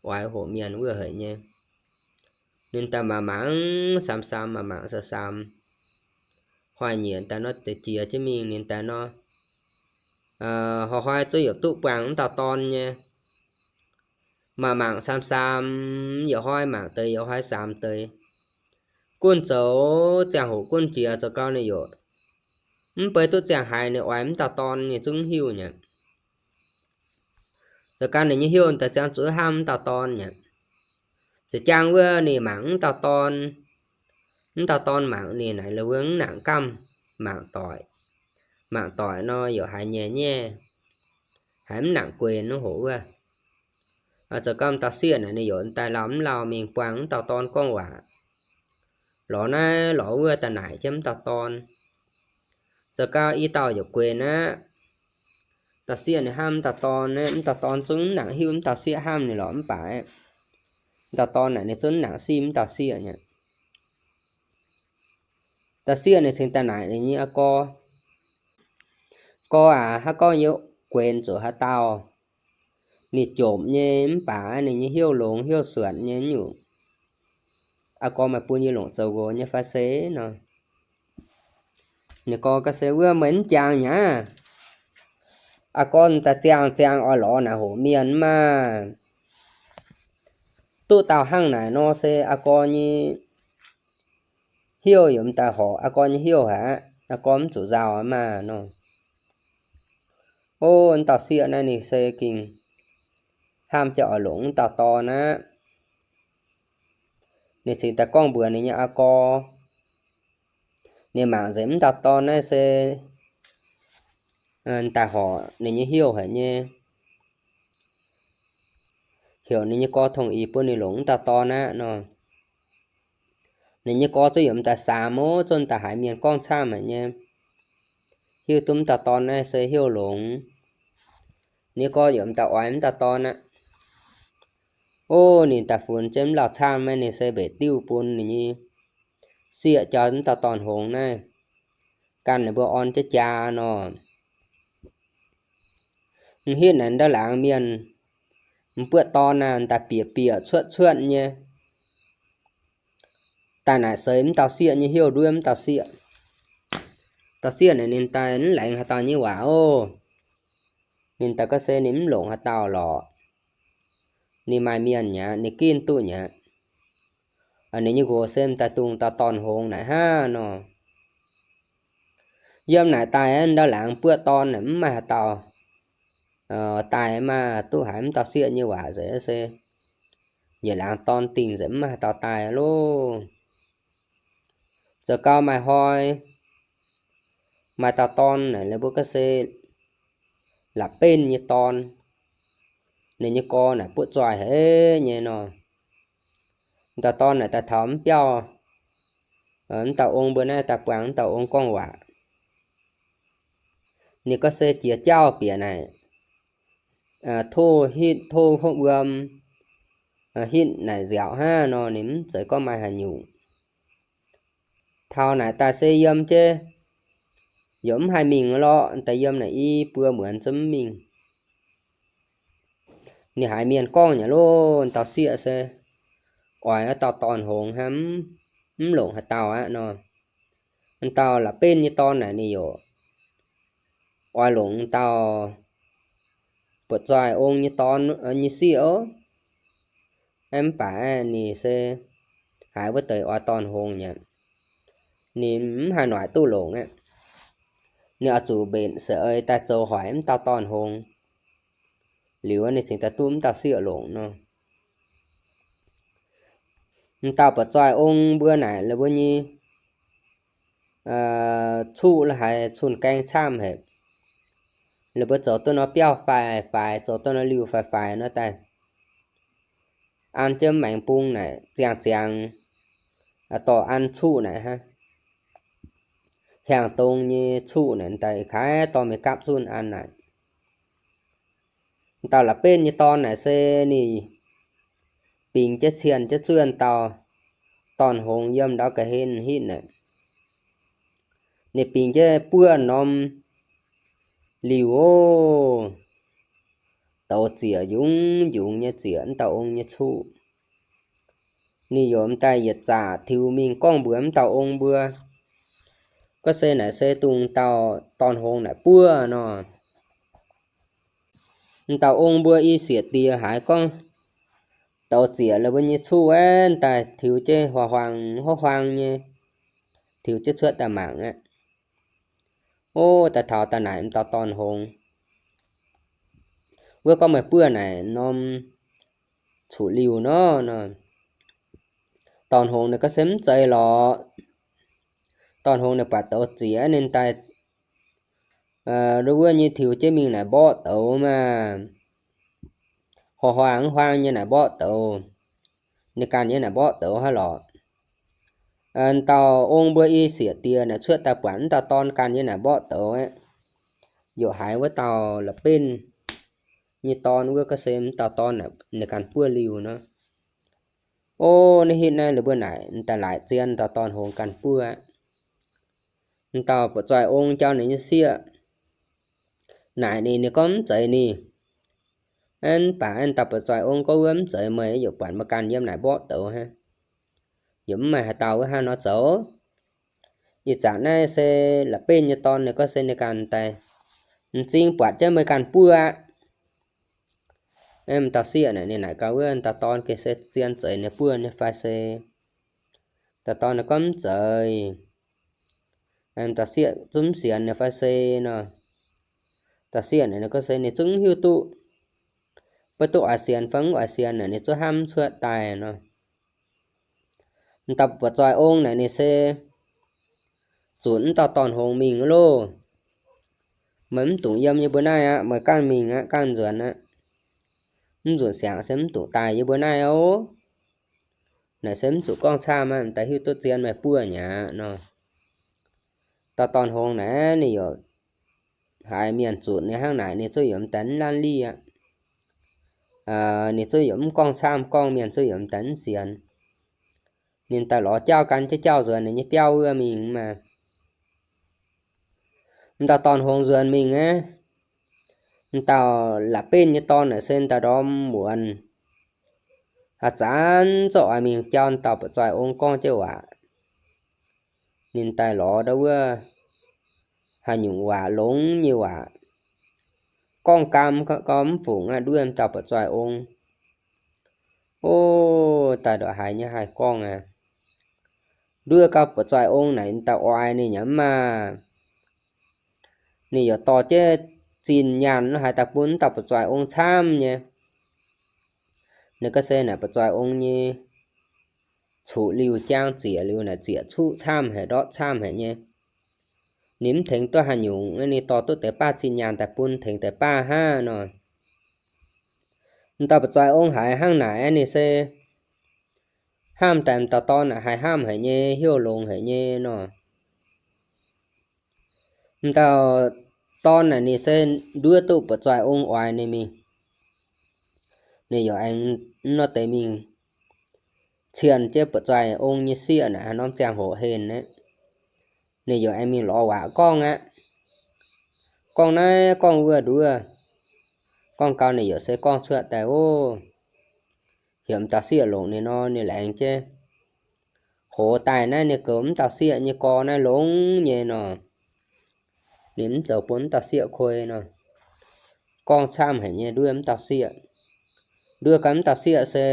oix wuov hoqc mienh wuov haic nyei. Ninh daaih mangc mangc samx samx, mangc mangc samx samx, hnoi-nyieqc daaih nor deix jiex jienv mingh ninh daaih nor, hnoi-hnoi zuqc yietc duqv buangh wuov dauh dorn nyei. Mangc mangc samx samx, yietc hnoi mangc deix, yietc hnoi samx deix. Gunv zoux ziangh hoc gunv jiex zoux gau ninh yaac mv bei duqv ziangh haaix ninh oix wuov dauh dorn nyei zungv hiuv nyei. Zoux gau ninh nyei hiuv daaih ziangh zuqc hnamv wuov dauh dorn nyei. Za'jangv wuov ninh mangc wuov dauh dorn, wuov dauh dorn mangc ninh naaic la'wuov mv nangc gamh mangc doic. Mangc doic nor yaac haiz nyei nyei, haiz mv nangc guenx wuov hoc wuov. Zoux gau m'dauh sieqv naaic ninh yaac daaih lauh mv lauh mingh buangh wuov dauh dorn gorngv waac. Lorz naaiv lorz wuov daaih naaic jienv wuov dauh dorn. Zoux gau i dauh yaac guenx aqv. Dauh sieqv ninh hnamv wuov dauh dorn aqv, wuov dauh dorn zungv mv nangc hiuv wuov dauh sieqv hnamv ninh lorqc mv baac aqv, dauh dorn naaic ninh zungv mv nangc siv wuov dauh sieqv nyei. Dauh sieqv ninh cingx daaih naaic ninh nyei a'gorx, Gorx aac, haaix gorngv yie guenx zuqc haaix dauh? ninh jomc nyei mv baac ninh nyei hnyouv longx hnyouv suonc nyei nyungc. Aa gorx, meih bun yie longc zoux nqox nyei fai se nor? Ninh gorx ga'sie, wuov meih mv jangx nyei aqv. Aa gorx daaih ziangh ziangh oix lorz naaic hoqc mienh maah. Duqv dauh hnangv naaic nor se aa gorx nyei hnyouv yaac m'daaih horpc aa gorx nyei hnyouv haic aqv. Aa gorx mv zuqc nzauh maah nor. O, m'dauh sieqv naaiv ninh se ging hnamv jiex oix longc m'dauh dorn aqv. Ninh cingx daaih gorngv mbuox ninh nyei aa gorx. Ninh mangc nzengc m'dauh dorn naaiv se m'daaih horpc ninh nyei hnyouv haic nyei, heuc ninh nyei gorx tongh ih bun ninh longc m'dauh dorn aqv nor. Ninh nyei gorx zungv yaac m'daaih saamx ov, zungv m'daaih haiz mienh gorngv camv haic nyei, hiuv duqv m'dauh dorn naaiv se hnyouv longx. Ninh nyei gorx yaac m'daaih oix m'dauh dorn aqv. O, ninh daaih funx jienv m'lauh camv maiv, ninh se mbenc diuv bun ninh nyei sieqv jauv m'dauh dorn hngongx naaiv, gan ninh mbuo orn jienv jaa nor. M'hitv naaic ndau laangz mienh m'buoqv dorn naaic daaih bieqc bieqc cuotv cuotv nyei. Daaih naaic seix m'dauh sieqv nyei hnyouv nduov m'dauh sieqv. Dauh sieqv naaic ninh daaih mv laengz haaix dauh nyei waac ov. Ninh daaih ga'sie ninh mv longc haaix dauh lorqc. Ninh maaih mienh nyei aqv, ninh ginv duqv nyei aqv. Ninh nyei nqox se m'daaih dungx dauh dorn hngongx naaic hnangv nor. Yiem naaic daaih ndau laangz buoqv dorn naaic mv maaih haaix dauh daaih maah, duqv haiz m'dauh sieqv nyei waac nzengc se njiec laangz dorn dingh nzengc mv maaih haaix dauh daaih loh. Zoux gau maaih hnoi maaih dauh dorn naaic, ninh mbuo ga'sie la'benv nyei dorn. Ninh nyei gorx naaic buoqv zoih haic nyei nor. M'dauh dorn naaic daaih taux mv biauv, m'dauh ong mbuo naaiv daaih buangh m'dauh ong gorngv waac. Ninh ga'sie jiex jauv bieqc naaic, tov hitv tov hopv wuom, hitv naaic nziaauc hnangv nor, ninh mv zeiz gorngv maaih haaix nyungc. Taux naaic daaih se yiem jienv, yaac mv haih mingh lorqc, daaih yiem naaic i buo muonz zungv mv mingh. Ninh haiz mienh gorngv nyei loh, dauh sieqv se oix wuov dauh dorn hngongx hnangv, mv longc haaix dauh aqv nor. M'dauh la'benv nyei dorn naaic ninh yaac oix longc dauh buoqc zoih ong nyei dorn nyei sieqv ov. Mv baac ninh se haiz wuov deix oix dorn hngongx nyei, ninh mv haih noic duqv longc aqv. Ninh oix zuqc mbenc se ei daaih zoux hoic m'dauh dorn hngongx, liuz ninh cingx daaih duqv m'dauh sieqv longc nor. M'dauh buoqc zoih ong mbuo naaic la'buo nyei cuqv la'haiz cun-gaeng camv haic. La'buo zoux duqv nor biauv faix-faix, zoux duqv nor liuh faix-faix nor daaih an jienv maengx bung naaic ziangh ziangx, dorh an cuqv naaic hnangv. Hiaangx dong nyei cuqv naaic daaih kaaix dorh mingh gapv zunh an naaic. M'dauh la'benv nyei dorn naaic se ninh bingx jienv cienh jienv zuov dauh dorn hngongx yiem ndau ga'hlen hitv naaic. Ninh bingx jienv buov norm liuh oc, douz ziec njungx njungx nyei ziec m'dauh ong nyei cuqv. Ninh yaac m'daaih yietc zaqc tiux mingh gorngv mbuox m'dauh ong mbuo, gorngv se naaic se dongh dauh dorn hngongx naaic buov nor. M'dauh ong mbuo i sieqv diex haiz gorngv douz ziec la'buo nyei cuqv aeqv, m'daaih tiux jienv huaang-huaang huaang-huaang nyei, tiux jienv cuotv daaih mangc aqv. O, daaih taux daaih naaic m'dauh dorn hngongx wuov gorngv meih buov naaic norm cuqv liuh nor. Dorn hngongx naaic gorngv se mv zeiz lorqc. Dorn hngongx naaic buatc douz ziec ninh daaih wuov nyei tiux jienv mingh naaic mborqv douz maah. Huaang-huaang huaang-huaang nyei naaic mborqv douz. Ninh ganh nyei naaic mborqv douz hnangv lorqc. M'dauh ong mbuo i sieqv diex naaic cuotv daaih buatc m'dauh dorn ganh nyei naaic mborqv douz aeqv, yaac haiz wuov dauh la'benv nyei dorn wuov gorngv se m'dauh dorn ninh ganh buov liuh nor. O, naaiv hitv naaiv la'buo naaic m'daaih laaic zien dauh dorn hngongx ganh buov aqv. M'dauh buoqc zoih ong jauv ninh nyei sieqv naaic ninh, ninh gorngv mv zeiz ninh. Mv baac aengx dauh buatc zoih ong gorngv wuov mv zeiz, meih yaac buatc meih ganh yiem naaic mborqv douz hnangv, yaac mv maaih haaix dauh wuov hnangv nor zoux. Ih zanc naaiv se la'benv nyei dorn, ninh gorngv se ninh ganh daaih m'zing buatc jienv meih ganh buov aqv. M'dauh sieqv naaic ninh naaic gaax wuov dauh dorn gengh se zien zeiz ninh buov nyei fai se, dauh dorn ninh gorngv mv zeiz. M'dauh sieqv zungv sienx ninh fai se nor, dauh sieqv naaic ninh gorngv se ninh zungv hiuv duqv, mbuo duqv oix sienx fai mv oix sienx naaic ninh zungv hnamv mv cuotv daaih nor. M'dauh buatc zoih ong naaic ninh se zunc m'dauh dorn-hongx mingh loh. Meih mv dungx yiem yie mbuo naaiv aqv, meih ganh mingh aqv, ganh nzuonx aqv. Mv nzunc siangx se mv dungx daaih yie mbuo naaiv oc. Naaic se mv zuqc gorngv camv aqv, m'daaih hiuv duqv zien meih buov nyei aqv nor. Dauh dorn-hongx naaic ninh yaac haiz mienh zunc ninh hnangv naaic, ninh zungv yaac m'daaih mv lanv liv aqv. Ninh zungv yaac mv gorngv camv, gorngv mienh zungv yaac m'daaih mv sienx. Ninh daaih lorz jauv gan jienv jauv nzuonx ninh nyei biauv wuov mingh maah. M'dauh dorn-hongx nzuonx mingh aqv, m'dauh la'benv nyei dorn naaic se m'daaih ndorm muonz, haaix zanc zorqv oix mingh jauv m'dauh buatc zoih ong gorngv jienv waac. Ninh daaih lorz ndau wuov haaix nyungc waac, longx nyei waac, gorngv gaam gorngv mv fungc aqv, nduov m'dauh buatc zoih ong. O, daaih ndortv haiz nyei haih gorngv aqv. Nduov gau buatc zoih ong naaic m'daaih oix ninh nyei maah. Ninh yaac dorh jienv zinh nyaanh haaix daaih bun m'dauh buatc zoih ong camv nyei. Ninh gorngv se naaic buatc zoih ong nyei cuqv-liuh jaang zieqc liuz naaic zieqc cuqv camv haic, ndortv camv haic nyei. Ninh mv tengx duqv haaix nyungc, ninh dorh duqv deix baav zinh nyaanh daaih bun tengx deix baav hnangv nor. M'dauh buatc zoih ong haiz hnangv naaic ninh se hnamv daaih m'dauh dorn naaic haih hnamv haic nyei, heuc longx haic nyei nor. M'dauh dorn naaic ninh se nduov duqv buatc zoih ong oix ninh mingh. Ninh yaac aengx nor deix mingh cien jienv buatc zoih ong nyei sieqv naaic haaix norm ziangh hoc henv aqv. Ninh yaac aengx mingh lorz waac gorngv aqv. Gorngv naaiv gorngv wuov nduov. Gorngv gau ninh yaac se gorngv cuotv daaih oc. Heuc m'dauh sieqv longc ninh nor, ninh laengz jienv hoz daaih naaiv ninh goux m'dauh sieqv nyei gorx naaiv longx nyei nor. Ninh mv zoux bun m'dauh sieqv koi nor. Gorngv camv haic nyei nduov m'dauh sieqv. Nduov gau m'dauh sieqv se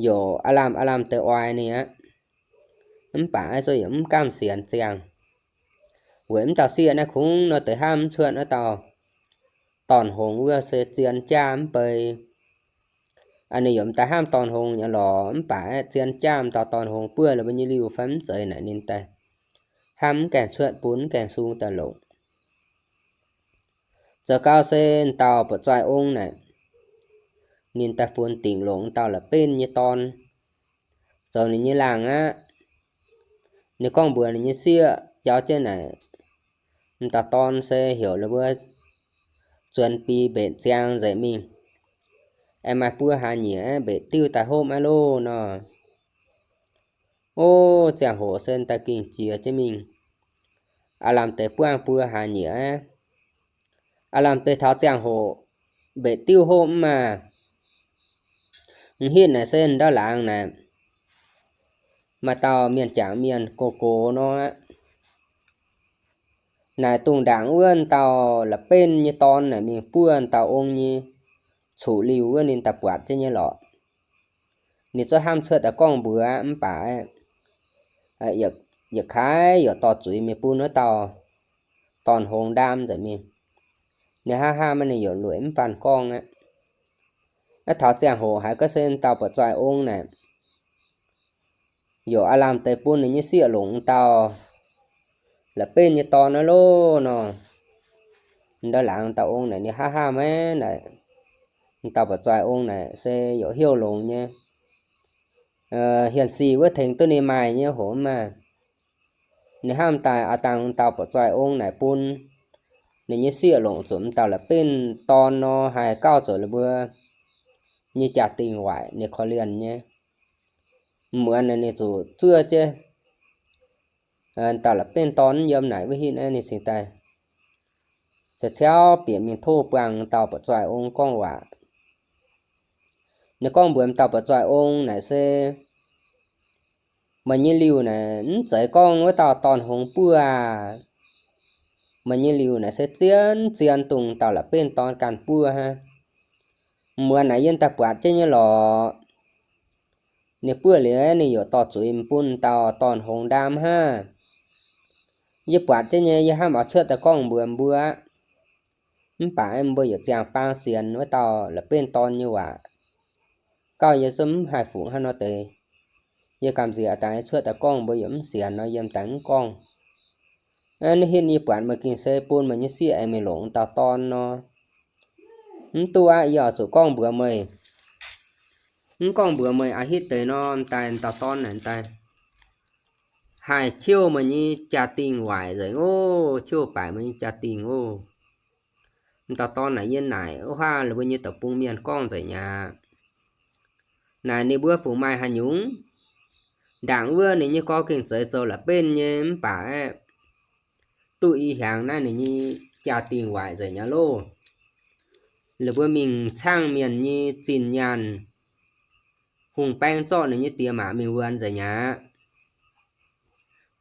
yaac aav lamh aav lamh deix oix ninh aqv. Mv baac aeqv, zoux yaac mv gamh sienx ziangh. Weic m'dauh sieqv naaiv kungx nor deix hnamv mv cuotv naaiv dauh dorn-hongx wuov se zien jaav mv bei. Ninh yaac m'daaih hnamv dorn-hongx nyei lorqc, mv baac aeqv, zien jaav m'dauh dorn-hongx buov la'mbuo nyei liuh fai mv zeiz naaic ninh daaih hnamv mv gaengh cuotv bun mv gaengh sung daaih longc. Zoux gau se m'dauh buatc zoih ong naaic, ninh daaih funx dingc longc m'dauh la'benv nyei dorn zoux ninh nyei laangh aqv. Ninh gorngv mbuox ninh nyei sieqv jauv jienv naaic, m'dauh dorn se heuc la'mbuo zuonx bie mbenc ziangx nzengc mingh, aengx maaih buo hlaax nyieqc mbenc diuv daaih hopv aqv loh nor. O, ziangh hoc se daaih gengh jiex jienv mingh. Aav lamh deix buangv buo hlaax nyieqc aqv. Aav lamh deix taux ziangh hoc mbenc diuv hopv mv maah. M'hitv naaic se ndau laangz naaic, maaih dauh mienh jangc mienh gox gox nor aqv. Naaic dongh ndaangc wuov dauh la'benv nyei dorn naaic mingh buov dauh ong nyei cuqv-liuh wuov ninh daaih buatc jienv nyei lorqc. Ninh zungv hnamv cuotv daaih gorngv mbuox mv baac yietc kaaix yaac dorh zuiz mingh bun wuov dauh dorn-hongx ndaam nzengc mingh. Ninh hnamv hnamv ninh yaac lueic mv faanh gorngv aqv. Naaiv taux ziangh hoc haiz ga'sie dauh buatc zoih ong naaic, yaac aav lamh deix bun ninh nyei sieqv longc dauh la'benv nyei dorn naaiv loh nor. Ndau laangz dauh ong naaic ninh hnamv hnamv maiv naaic, dauh buatc zoih ong naaic se yaac heuc longx nyei, hienx sic wuov tengx duqv ninh maaih nyei hoc maah. Ninh hnamv daaih aav dangh dauh buatc zoih ong naaic bun ninh nyei sieqv longc zuqc m'dauh la'benv dorn nor haih gauh zoux la'mbuo nyei jaa-dingh waaic ninh korv-lienh nyei. Muonz naaic ninh zuqc zuov jienv dauh la'benv dorn yiem naaic wuov hitv naaiv ninh cingx daaih Ciauv ciauv bieqc mingh tov buangh dauh buatc zoih ong gorngv waac. Ninh gorngv mbuox dauh buatc zoih ong naaic se, meih nyei liuh naaic mv zeiz gorngv wuov dauh dorn hngongx buov aac. Meih nyei liuh naaic se zien zien dongh dauh la'benv dorn ganh buov hnangv. Muonz naaic yie daaih buatc jienv nyei lorqc. Ninh buov liuz ninh yaac dorh zuiz bun dauh dorn hngongx ndaam hnangv. Yie buatc jienv nyei, yie hnamv oix cuotv daaih gorngv mbuox mbuo aqv. Mv baac mbuo yaac ziangh baang sienx wuov dauh la'benv dorn nyei waac. Gauh yie zungv mv haih fungc hnangv nor deix. Yie gamh nziex daaih cuotv daaih gorngv mbuo yaac mv sienx nor yie m'daaih mv gorngv. Naaiv hitv yie buatc meih gengh se bun meih nyei sieqv aengx mingh longc dauh dorn nor. Mv duqv aqv, yie oix zuqc gorngv mbuox meih. Mv gorngv mbuox meih aqv, hitv deix nor m'daaih dauh dorn naaic daaih haih ciouv meih nyei jaa-dingh waaic nzengc oc, ciouv baaic meih nyei jaa-dingh oc. M'dauh dorn naaic yie naaic wuov haav la'buo nyei deic-bung mienh gorngv nzengc aqv. Naaic ninh mbuo fungc maaih haaix nyungc? Ndaangc wuov ninh nyei gorx gengh zeiz zoux la'benv nyei mv baac aeqv, duqv i hiaangx naaiv ninh nyei jaa-dingh waaic nzengc aqv loh. La'buo mingh caangv mienh nyei zinh nyaanh, hungh baeng zorqv ninh nyei diex maac mingh wuonx nzengc aqv.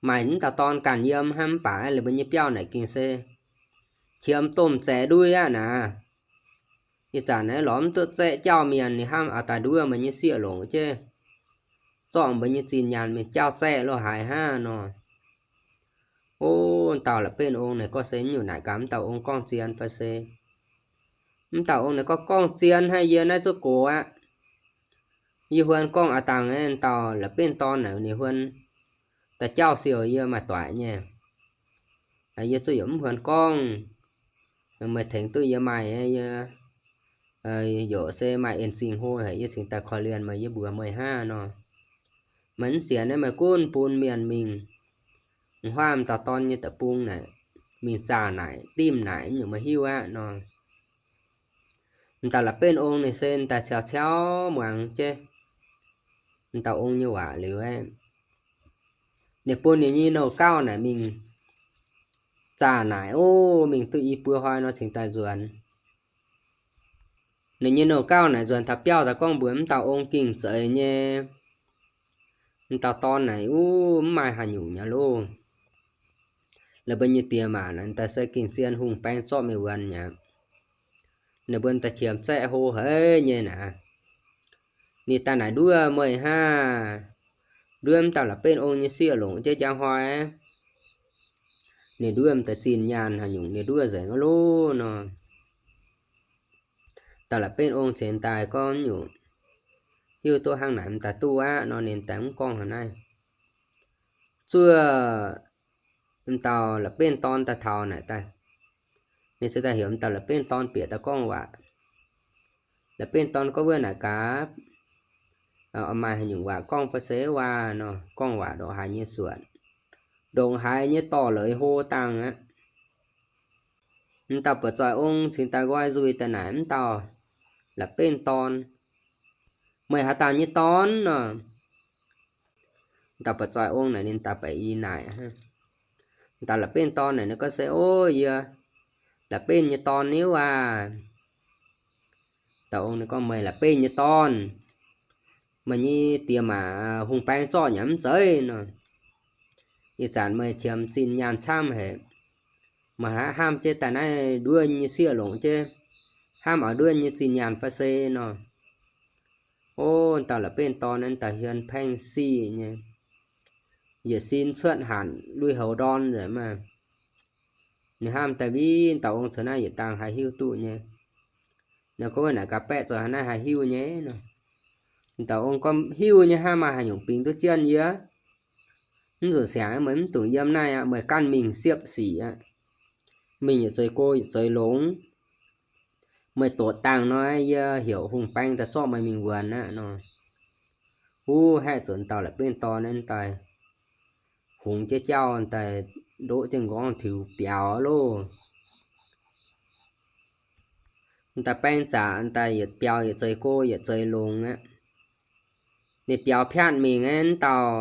Maaih m'dauh dorn ganh yiem hnangv mv baac aeqv, la'buo nyei biauv naaic gengh se qiemx domh zaeqc ndui aqv naaic. Ih zanc naaiv lorz mv duqv zaeqv jauv mienh, ninh hnamv oix daaih nduov meih nyei sieqv longc jienv, zorqv mbuo nyei zinh nyaanh mingh jauv zaeqv lo haaix hnangv nor. O, m'dauh la'benv ong naaic gorngv se nyungc naaic gaax, m'dauh ong gorngv zien fai se? M'dauh ong naaic gorngv, gorngv zien hnangv, yie naaiv zuqc gox aqv. Yie huon gorngv a'dangh, m'dauh la'benv dorn naaic ninh huon daaih jauv siouc yie maaih doic nyei. Yie zuqc yaac mv huon gorngv. Meih tengx duqv yie maaih, yie yaac se maaih en zingh hlo haic, yie cingx daaih korv-lienh meih, yie mbuox meih hnangv nor. Meih mv sienx naaiv meih gunv bun mienh mingh huaav m'dauh dorn nyei deic-bung naaic, mingh zaah naaic, dimv naaic, nyungc meih hiuv aqv nor. M'dauh la'benv ong ninh se m'daaih ciaux-ciaux muangx jienv m'dauh ong nyei waac liuz aeqv, ninh bun ninh nyei nouh gauv naaic mingh zaah naaic, o, mingh duqv i buo hnoi nor cingx daaih nzuonx. Ninh nyei nouh gauv naaic nzuonx taux biauv daaih gorngv mbuox m'dauh ong gengh zeiz nyei, m'dauh dorn naaic, o, mv maaih haaix nyungc nyei loh. La'buo nyei diex maac naaic daaih se gengh zien hungh baeng zorqv mingh wuonx nyei aqv. Ninh mbuo daaih qiemx zaeqv hlo haic nyei naaic. Ninh daaih naaic nduov meih hnangv, nduov m'dauh la'benv ong nyei sieqv longc jienv njang hnoi. Ninh nduov m'daaih zinh nyaanh haaix nyungc ninh nduov nzengc loh nor. Dauh la'benv ong cingx daaih gorngv nyungc, hiuv duqv hnangv naaic m'daaih duqv aqv nor, ninh daaih mv gorngv haaix naaiv. Zuov m'dauh la'benv dorn daaih taux naaic daaih, ninh se daaih heuc m'dauh la'benv dorn bieqc daaih gorngv waac. La'benv dorn gorngv wuov naaic gaax, maaih haaix nyungc waac gorngv fai se waac nor, gorngv waac ndongc haaix nyei suonc, ndongc haaix nyei dorh leiz hlo dangh aqv. M'dauh buatc zoih ong cingx daaih nqoi nzuih daaih naaic m'dauh la'benv dorn, meih haaix dauh nyei dorn nor? M'dauh buatc zoih ong naaic ninh daaih baeqc i naaic. M'dauh la'benv dorn naaic ninh gorngv se, o, yie la'benv nyei dorn niuv aac. Dauh ong ninh gorngv, meih la'benv nyei dorn, meih nyei diex maac hungh baeng zorqv nyei mv zeiz nor. Ih zanc meih qiemx zinh nyaanh camv haic, meih hnamv jienv daaih naaiv nduov nyei sieqv longc jienv, hnamv oix nduov nyei zinh nyaanh fai se nor. O, dauh la'benv dorn naaiv dauh hmien paengv sic nyei, yietc sin cuotv hanc lui-houx ndorn nzengc maah. Ninh hnamv daaih mbiv dauh ong caux naaiv yietc dangh haih hiuv duqv nyei. Ninh gorngv wuov naaic gaax, baeqv zoux haaix naaiv haih hiuv nyei nor. Dauh ong gorngv, hiuv nyei hnangv, maaih haaix nyungc bingx duqv jienv yie? Mv nzunc siangx meih mv dungx yiem naaiv aqv, meih ganh mingh siepv sic aqv. Mingh yietc zeix go yietc zeix longx. Meih doqc dangh nor, yie heuc hungh baeng daaih zorqv meih mingh wuonx aqv nor. Wuov haeqv zuqc dauh la'benv dorn naaiv daaih hungx jienv jauv daaih ndoqv jienv nqorngv tiux biaux loh. Daaih baeng zaqc daaih yietc biaux yietc zeix go yietc zeix longx aqv. Ninh biaux piatv mingh aqv, dauh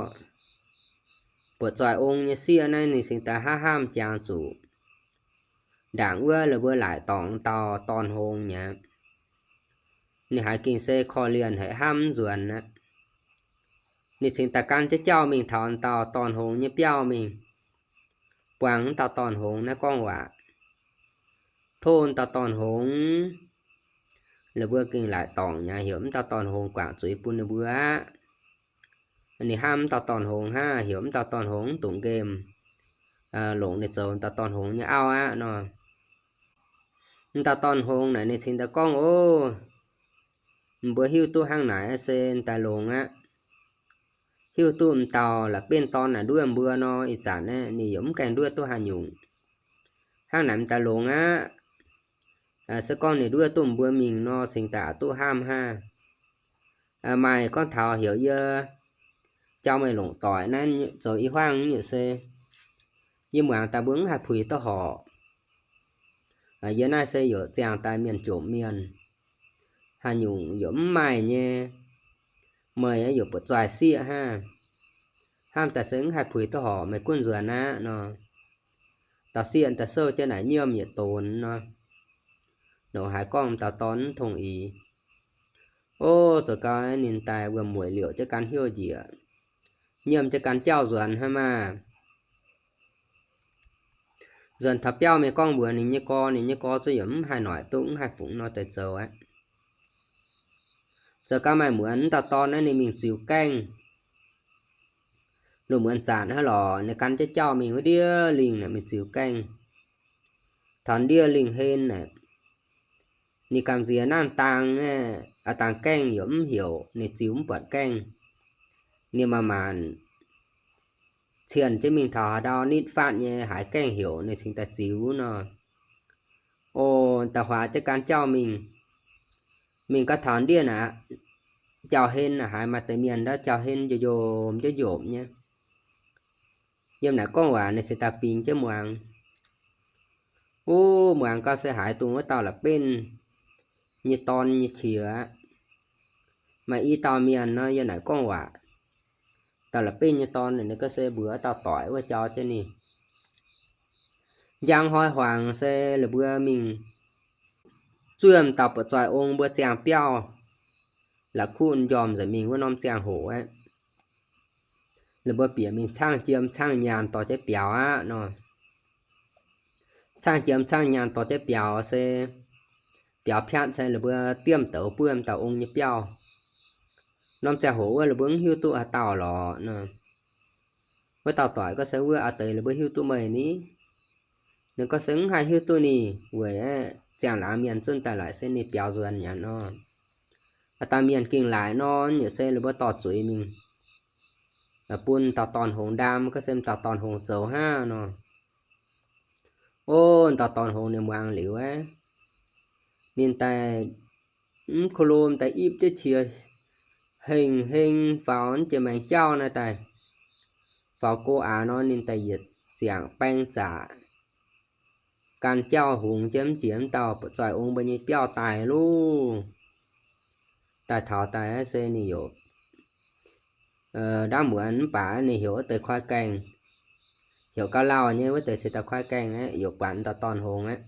buatc zoih ong nyei sieqv naaiv ninh cingx daaih hnamv hnamv jangx zuqc. ndaangc wuov la'buo laaic dorngc dauh dorn-hngongx mi'aqv. Ninh haiz gengh se korv-lienh haic, hnamv mv nzuonx aqv. Ninh cingx daaih gan jienv jauv mingh taux dauh dorn-hngongx nyei biauv mingh, buangh dauh dorn-hngongx naaiv gorngv waac, tov dauh dorn-hngongx, la'buo gengh laaic dorngc mi'aqv, heuc wuov dauh dorn-hngongx guangc zuiz bun ninh mbuo aqv. Ninh hnamv wuov dauh dorn-hngongx hnangv, heuc wuov dauh dorn-hngongx mv dungx nqemh, longc ninh zoux dauh dorn-hngongx nyei auv aqv nor. Wuov dauh dorn-hngongx naaic ninh cingx daaih gorngv, Ov, mbuo hiuv duqv hnangv naaic se daaih longx aqv. Hiuv duqv m'dauh la'benv dorn naaic nduov mbuo nor, ih zanc aeqv, ninh yaac mv gaengh nduov duqv haaix nyungc. Hnangv naaic m'daaih longx aqv. Se gorngv ninh nduov duqv mbuo mingh nor, cingx daaih aqc duqv hnamv hnangv. Maaih gorngv taux heuc yie jauv meih longc doic naaiv zoux i huaangv nyei se, yie muangx daaih mbuo mv haih puix duqv horc. Yie naaiv se yaac ziangh daaih mienh jomc mienh, haaix nyungc yaac mv maaih nyei. Meih yaac buatc zuqc sieqv hnangv. Hnamv daaih se mv haih puix duqv horc, meih gunv nzuonx aqv nor. Dauh sieqv daaih souv jienv naaic nyiemv yietc donx nor. Nor haiz gorngv dauh dorn mv tong-ix. Ov, zoux gau ninh daaih wuom-mueic liouc jienv gan hnyouv njiec, nyiemv jienv gan jauv nzuonx hnangv maah. Nzuonx taux biauv mingh gorngv mbuox ninh nyei gorx, ninh nyei gorx zuqc yaac mv haih noic duqv, mv haih fungx nor deix zoux aqv. Zoux gau maaih muonz wuov dauh dorn naaiv ninh mingh ziux gaengh. Lungh muonz zanc hnangv lorqc, ninh gan jienv jauv mingh wuov ndiev lingh naaic mingh ziux gaengh. Taux ndiev lingh hen naaic, ninh gamh nziex naaiv dang, dang gaengh yaac mv heuc, ninh ziux mv buatc gaengh. Ninh maanc maanc cienh jienv mingh taux haaix ndau nitv fatv nyei haiz gaengh heuc, ninh cingx daaih ziux nor. O, da'huaax jienv gan jauv mingh. Mingh gau taux ndiev naaic, jauv-hlen naaic haiz maaih deix mienh ndau jauv-hlen njomc njomc nyei. Yiem naaic gorngv waac ninh cingx daaih bingx jienv muangx. Wuov muangx gau se haiz dongh wuov dauh la'benv nyei dorn nyei qiex aqv. Maaih i dauh mienh nor yiem naaic gorngv waac. Dauh la'benv nyei dorn ninh ga'se mbuox dauh doic wuov jauv jienv ninh. Njang hnoi hmuangx se la'mbuo mingh zuov m'dauh buatc zoih ong mbuo ziangh biauv, la'kuqv m'njormh nzengc mingh wuov norm ziangh hoc aqv. La'mbuo bieqc mingh caangh jiem caangh nyaanh dorh jienv biaux aqv nor. Caangh jiem caangh nyaanh dorh jienv biaux se biaux piatv se la'mbuo diemv douz buov m'dauh ong nyei biauv. Norm ziangh hoc wuov la'mbuo mv hiuv duqv haaix dauh lorqc nor. Wuov dauh doic gorngv se wuov a'deix la'mbuo hiuv duqv meih ni. Ninh gorngv se mv haih hiuv duqv ninh weic aeqv, ziangh laangz mienh zunv daaih laaic se ninh biaux nzuonx mi'aqv nor. Aa, dauh mienh gengh laaic nor, yietc se la'mbuo dorh zuiz mingh bun dauh dorn-hngongx ndaam, gorngv se dauh dorn-hngongx zoux hnangv nor. O, dauh dorn-hngongx ninh muangx liuz aeqv, ninh daaih mv ko lom daaih ipv jienv qiex hengh heng faaux jiex maengx jauv naaiv daaih, faaux go aax nor ninh daaih yietc siangx baeng zaqc gan jauv hungx jienv mv jiex mv dauh buatc zoih ong mbuo nyei biauv daaih loh. Daaih taux daaih se ninh yaac ndaamv muonz mv baac ninh heuc wuov deix koi gaengh, heuc gauh lauh nyei wuov deix se dauh koi gaengh aeqv, yaac buatc dauh dorn-hngongx aeqv.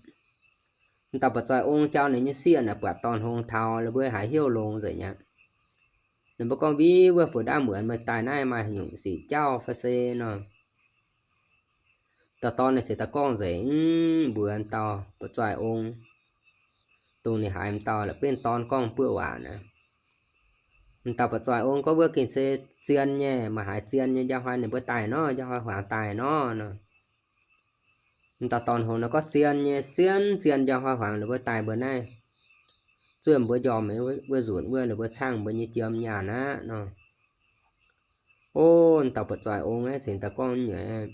Dauh buatc zoih ong jauv ninh nyei sieqv naaic buatc dorn-hngongx taux la'mbuo haiz hnyouv longx nzengc aqv. Ninh mbuo gorngv, Mbiv wuov, fu'juv ndaamv muonz meih daaih naaiv maaih nyungc sic jauv fai se nor? Dauh dorn ninh ziouc daaih gorngv nzengc mbuox dauh buatc zoih ong, dongh ninh haiz m'dauh la'benv dorn gorngv buoqv waac naaic. M'dauh buatc zoih ong gorngv, Wuov gengh se zien nyei, maaih haaix zien nyei, njang hnoi ninh mbuo daaih nor, njang hnoi hmuangx daaih nor nor. M'dauh dorn-hngongx naaic gorngv, Zien nyei, zien, zien, njang hnoi hmuangx ninh mbuo daaih mbuo naaiv. Zuov mbuo njormh wuov nzunc wuov ninh mbuo caangh mbuo nyei jiem nyaanh aqv nor. O, m'dauh buatc zoih ong aeqv, cingx daaih gorngv nyei,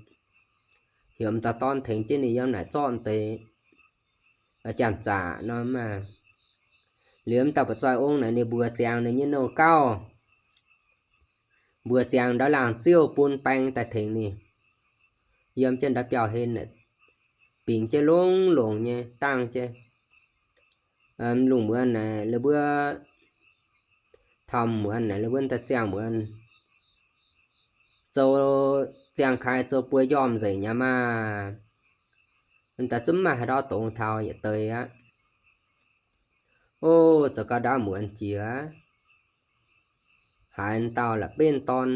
heuc m'dauh dorn tengx jienv ninh yiem naaic zorqv deix janx-zaqc nor maah. Liuz m'dauh buatc zoih ong naaic ninh mbuox ziangx ninh nyei nouh gauh, mbuox ziangx ndau laangh ziouv bun baeng daaih tengx ninh. Yiem jienv ndau biauv-hlen naaic, bingx jienv longx-longx nyei dangh jienv. Lungh muonz naaic la'mbuo, taux muonz naaic la'mbuo daaih ziangh muonz, zoux ziangh kaaix zoux bueix njormh nzengc nyei maah. Daaih zungv maaih haaix ndau dongz taux yietc deix aqv. O, zoux gau ndaauv muonz jiex, haiz dauh la'benv dorn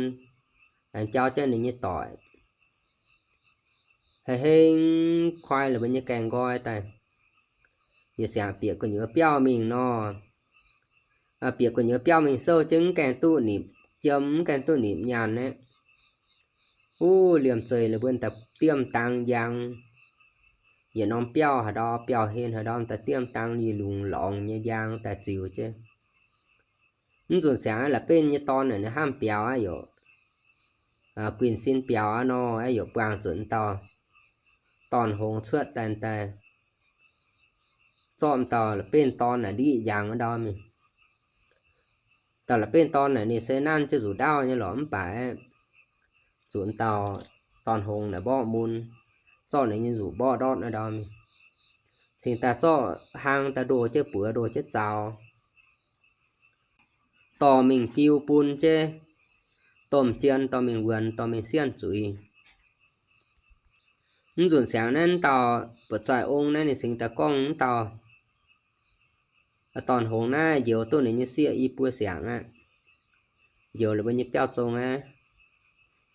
aengx jauv jienv ninh nyei doic, hei heng koi la'benv nyei gaengh nqoi daaih. Yietc siangx bieqc gu'nyuoz biauv mingh nor, bieqc gu'nyuoz biauv mingh souv jienv mv gaengh duqv nipc jiem, mv gaengh duqv nipc nyaanh aqv. Uv, liemh zeih la'benv daaih diemv dang njang. Yietc norm biauv haaix ndau, biauv-hlen haaix ndau daaih diemv dang yie lungz lorngx nyei njang daaih ziux jienv. Mv nzunc siangx la'benv nyei dorn naaic ninh hnamv biaux aqv yaac, guinh sin biaux aqv nor, aqv yaac buangh zuqc dauh dorn-hngongx cuotv daaih, daaih zorqv dauh la'benv dorn naaic ndiqv njang wuov ndau mingh. Dauh la'benv dorn naaic ninh se nanv jienv nzuqc ndaauv nyei lorqc mv baac zuqc dauh dorn-hngongx naaic mborqv mun, zorqv ninh nyei nzuqc mborqv ndortv wuov ndau mingh, cingx daaih zorqv hlaang daaih ndoh jienv buoz ndoh jienv zaux, dorh mingh giu bun jienv domh jien, dorh mingh wuonx, dorh mingh sienh zuiz. Mv nzunc siangx naaiv dauh buoz-zoih ong naaiv ninh cingx daaih gorngv wuov dauh dorn-hngongx naaiv njoux duqv ninh nyei sieqv i buo siangx aqv. Njoux la'buo nyei biauv zong aqv.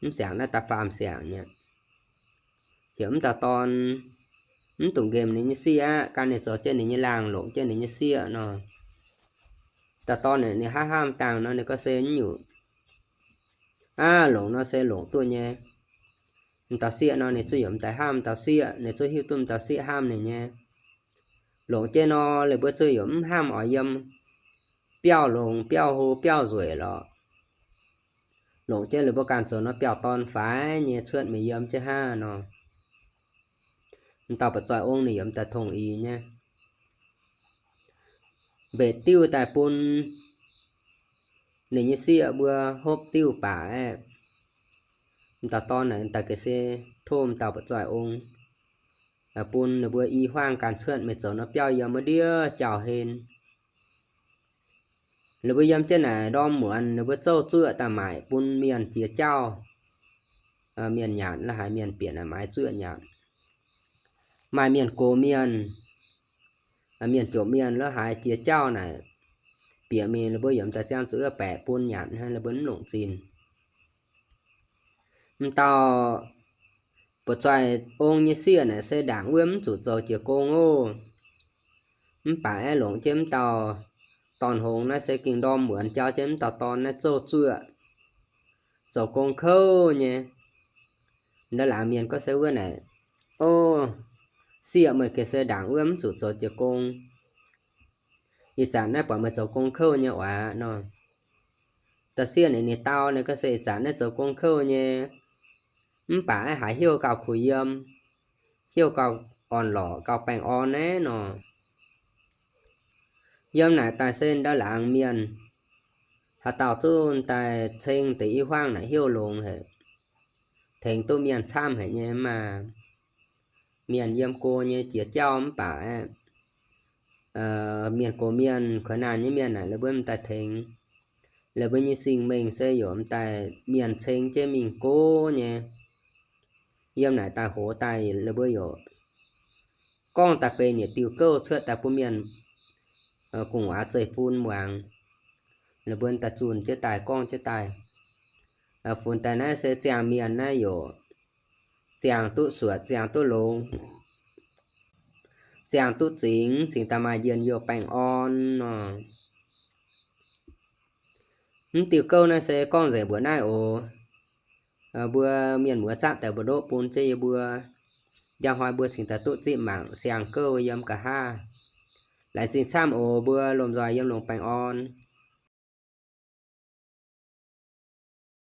Mv siangx naaiv da'faam siangx nyei. Heuc mv dauh dorn mv dungx nqemh ninh nyei sieqv aqv, gan ninh zoux jienv ninh nyei laangh, longc jienv ninh nyei sieqv nor. Dauh dorn ninh hnamv hnamv dangh nor ninh gorngv se nyungc, aav, longc nor se longc duqv nyei. M'dauh sieqv nor ninh zuqc yaac m'daaih hnamv m'dauh sieqv, ninh zuqc hiuv duqv m'dauh sieqv hnamv ninh nyei. Longc jienv nor ninh mbuo zuqc yaac mv hnamv oix yiem biauv longx, biauv hlo, biauv nzueic lorqc. Longc jienv ninh mbuo ganh zoux nor biauv dorn faix nyei cuotv mingh yiem jienv hnangv nor. M'dauh buoz-zoih ong ninh yaac m'daaih tongx ih nyei. Mbetc diuv daaih bun ninh nyei sieqv mbuo hopv diuv baac aeqv, m'dauh dorn naaic daaih ga'sie tov m'dauh buoz-zoih ong bun ninh mbuo i hmuangv ganh cuotv mingh zoux nor biauv yiem wuov ndiev jauv-hlen. Ninh mbuo yiem jienv naaic ndorm muonz ninh mbuo zouv zuoqv daaih maaic bun mienh jiex jauv. Mienh nyanc la'haaix mienh bieqc naaic maaiz zuoqv nyanc. Maaih mienh gox mienh, mienh jomc mienh la'haaix jiex jauv naaic, bieqc mingh ninh mbuo yaac m'daaih ziangh zuqc wuov baeqc bun nyanc hnangv, ninh mbuo mv longc zinh. M'dauh buoz-zoih ong nyei sieqv naaic se ndaangc wuov mv zuqc zoux jiez gong oc. Mv baac aeqv, longc jienv m'dauh dorn-hngongx naaiv se gengh ndorm muonz jauv jienv m'dauh dorn naaiv zouv zuoqv, zoux gong kouv nyei. Ndau laangz mienh gorngv se wuov naaic, o, sieqv, meih gengh se ndaangc wuov mv zuqc zoux jiez gong. Ih zanc naaiv buatc meih zoux gong kouv nyei oc nor. Dauh sieqv naaic ninh dau ninh gorngv se, ih zanc naaiv zoux gong kouv nyei, mv baac aeqv, haiz heuc gauh kuh yiem, heuc gauh orn-lorqc, gauh baengh orn naaiv nor. Yiem naaic daaih se ndau laangz mienh haaix dauh zungv daaih ceng deix i hmuangv naaic heuc longx haic, tengx duqv mienh camv haic nyei maah. Mienh yiem go nyei jiex jauv mv baac aeqv, mienh gox mienh, kuonx naanh nyei mienh naaic, la'buo m'daaih tengx. La'buo nyei singx mengh se yaac m'daaih mienh ceng jienv mingh go nyei. Yiem naaic daaih hoz daaih la'buo yaac gorngv daaih benx yietc diuh gouv cuotv daaih bun mienh gu'nguaaz zeiv fun muangx. La'buo daaih zunh jienv daaih gorngv jienv daaih. Funx daaih naaiv se ziangh mienh naaiv yaac ziangh duqv suotc, ziangh duqv longx, ziangh duqv zingx, cingx daaih maaih njien-youh baengh orn nor. Mv diuh gouv naaiv se gorngv nzengc mbuoqc naaiv oc. Mbuo mienh muoz zatv daaih mbu'ndoqv bun jienv yie mbuo. Njang hnoi mbuo cingx daaih duqv zipv mangc siang-gouv yiem nqa'haav. Laengz zingh camv oc. Mbuo lomh nzoih yiem longx baengh orn.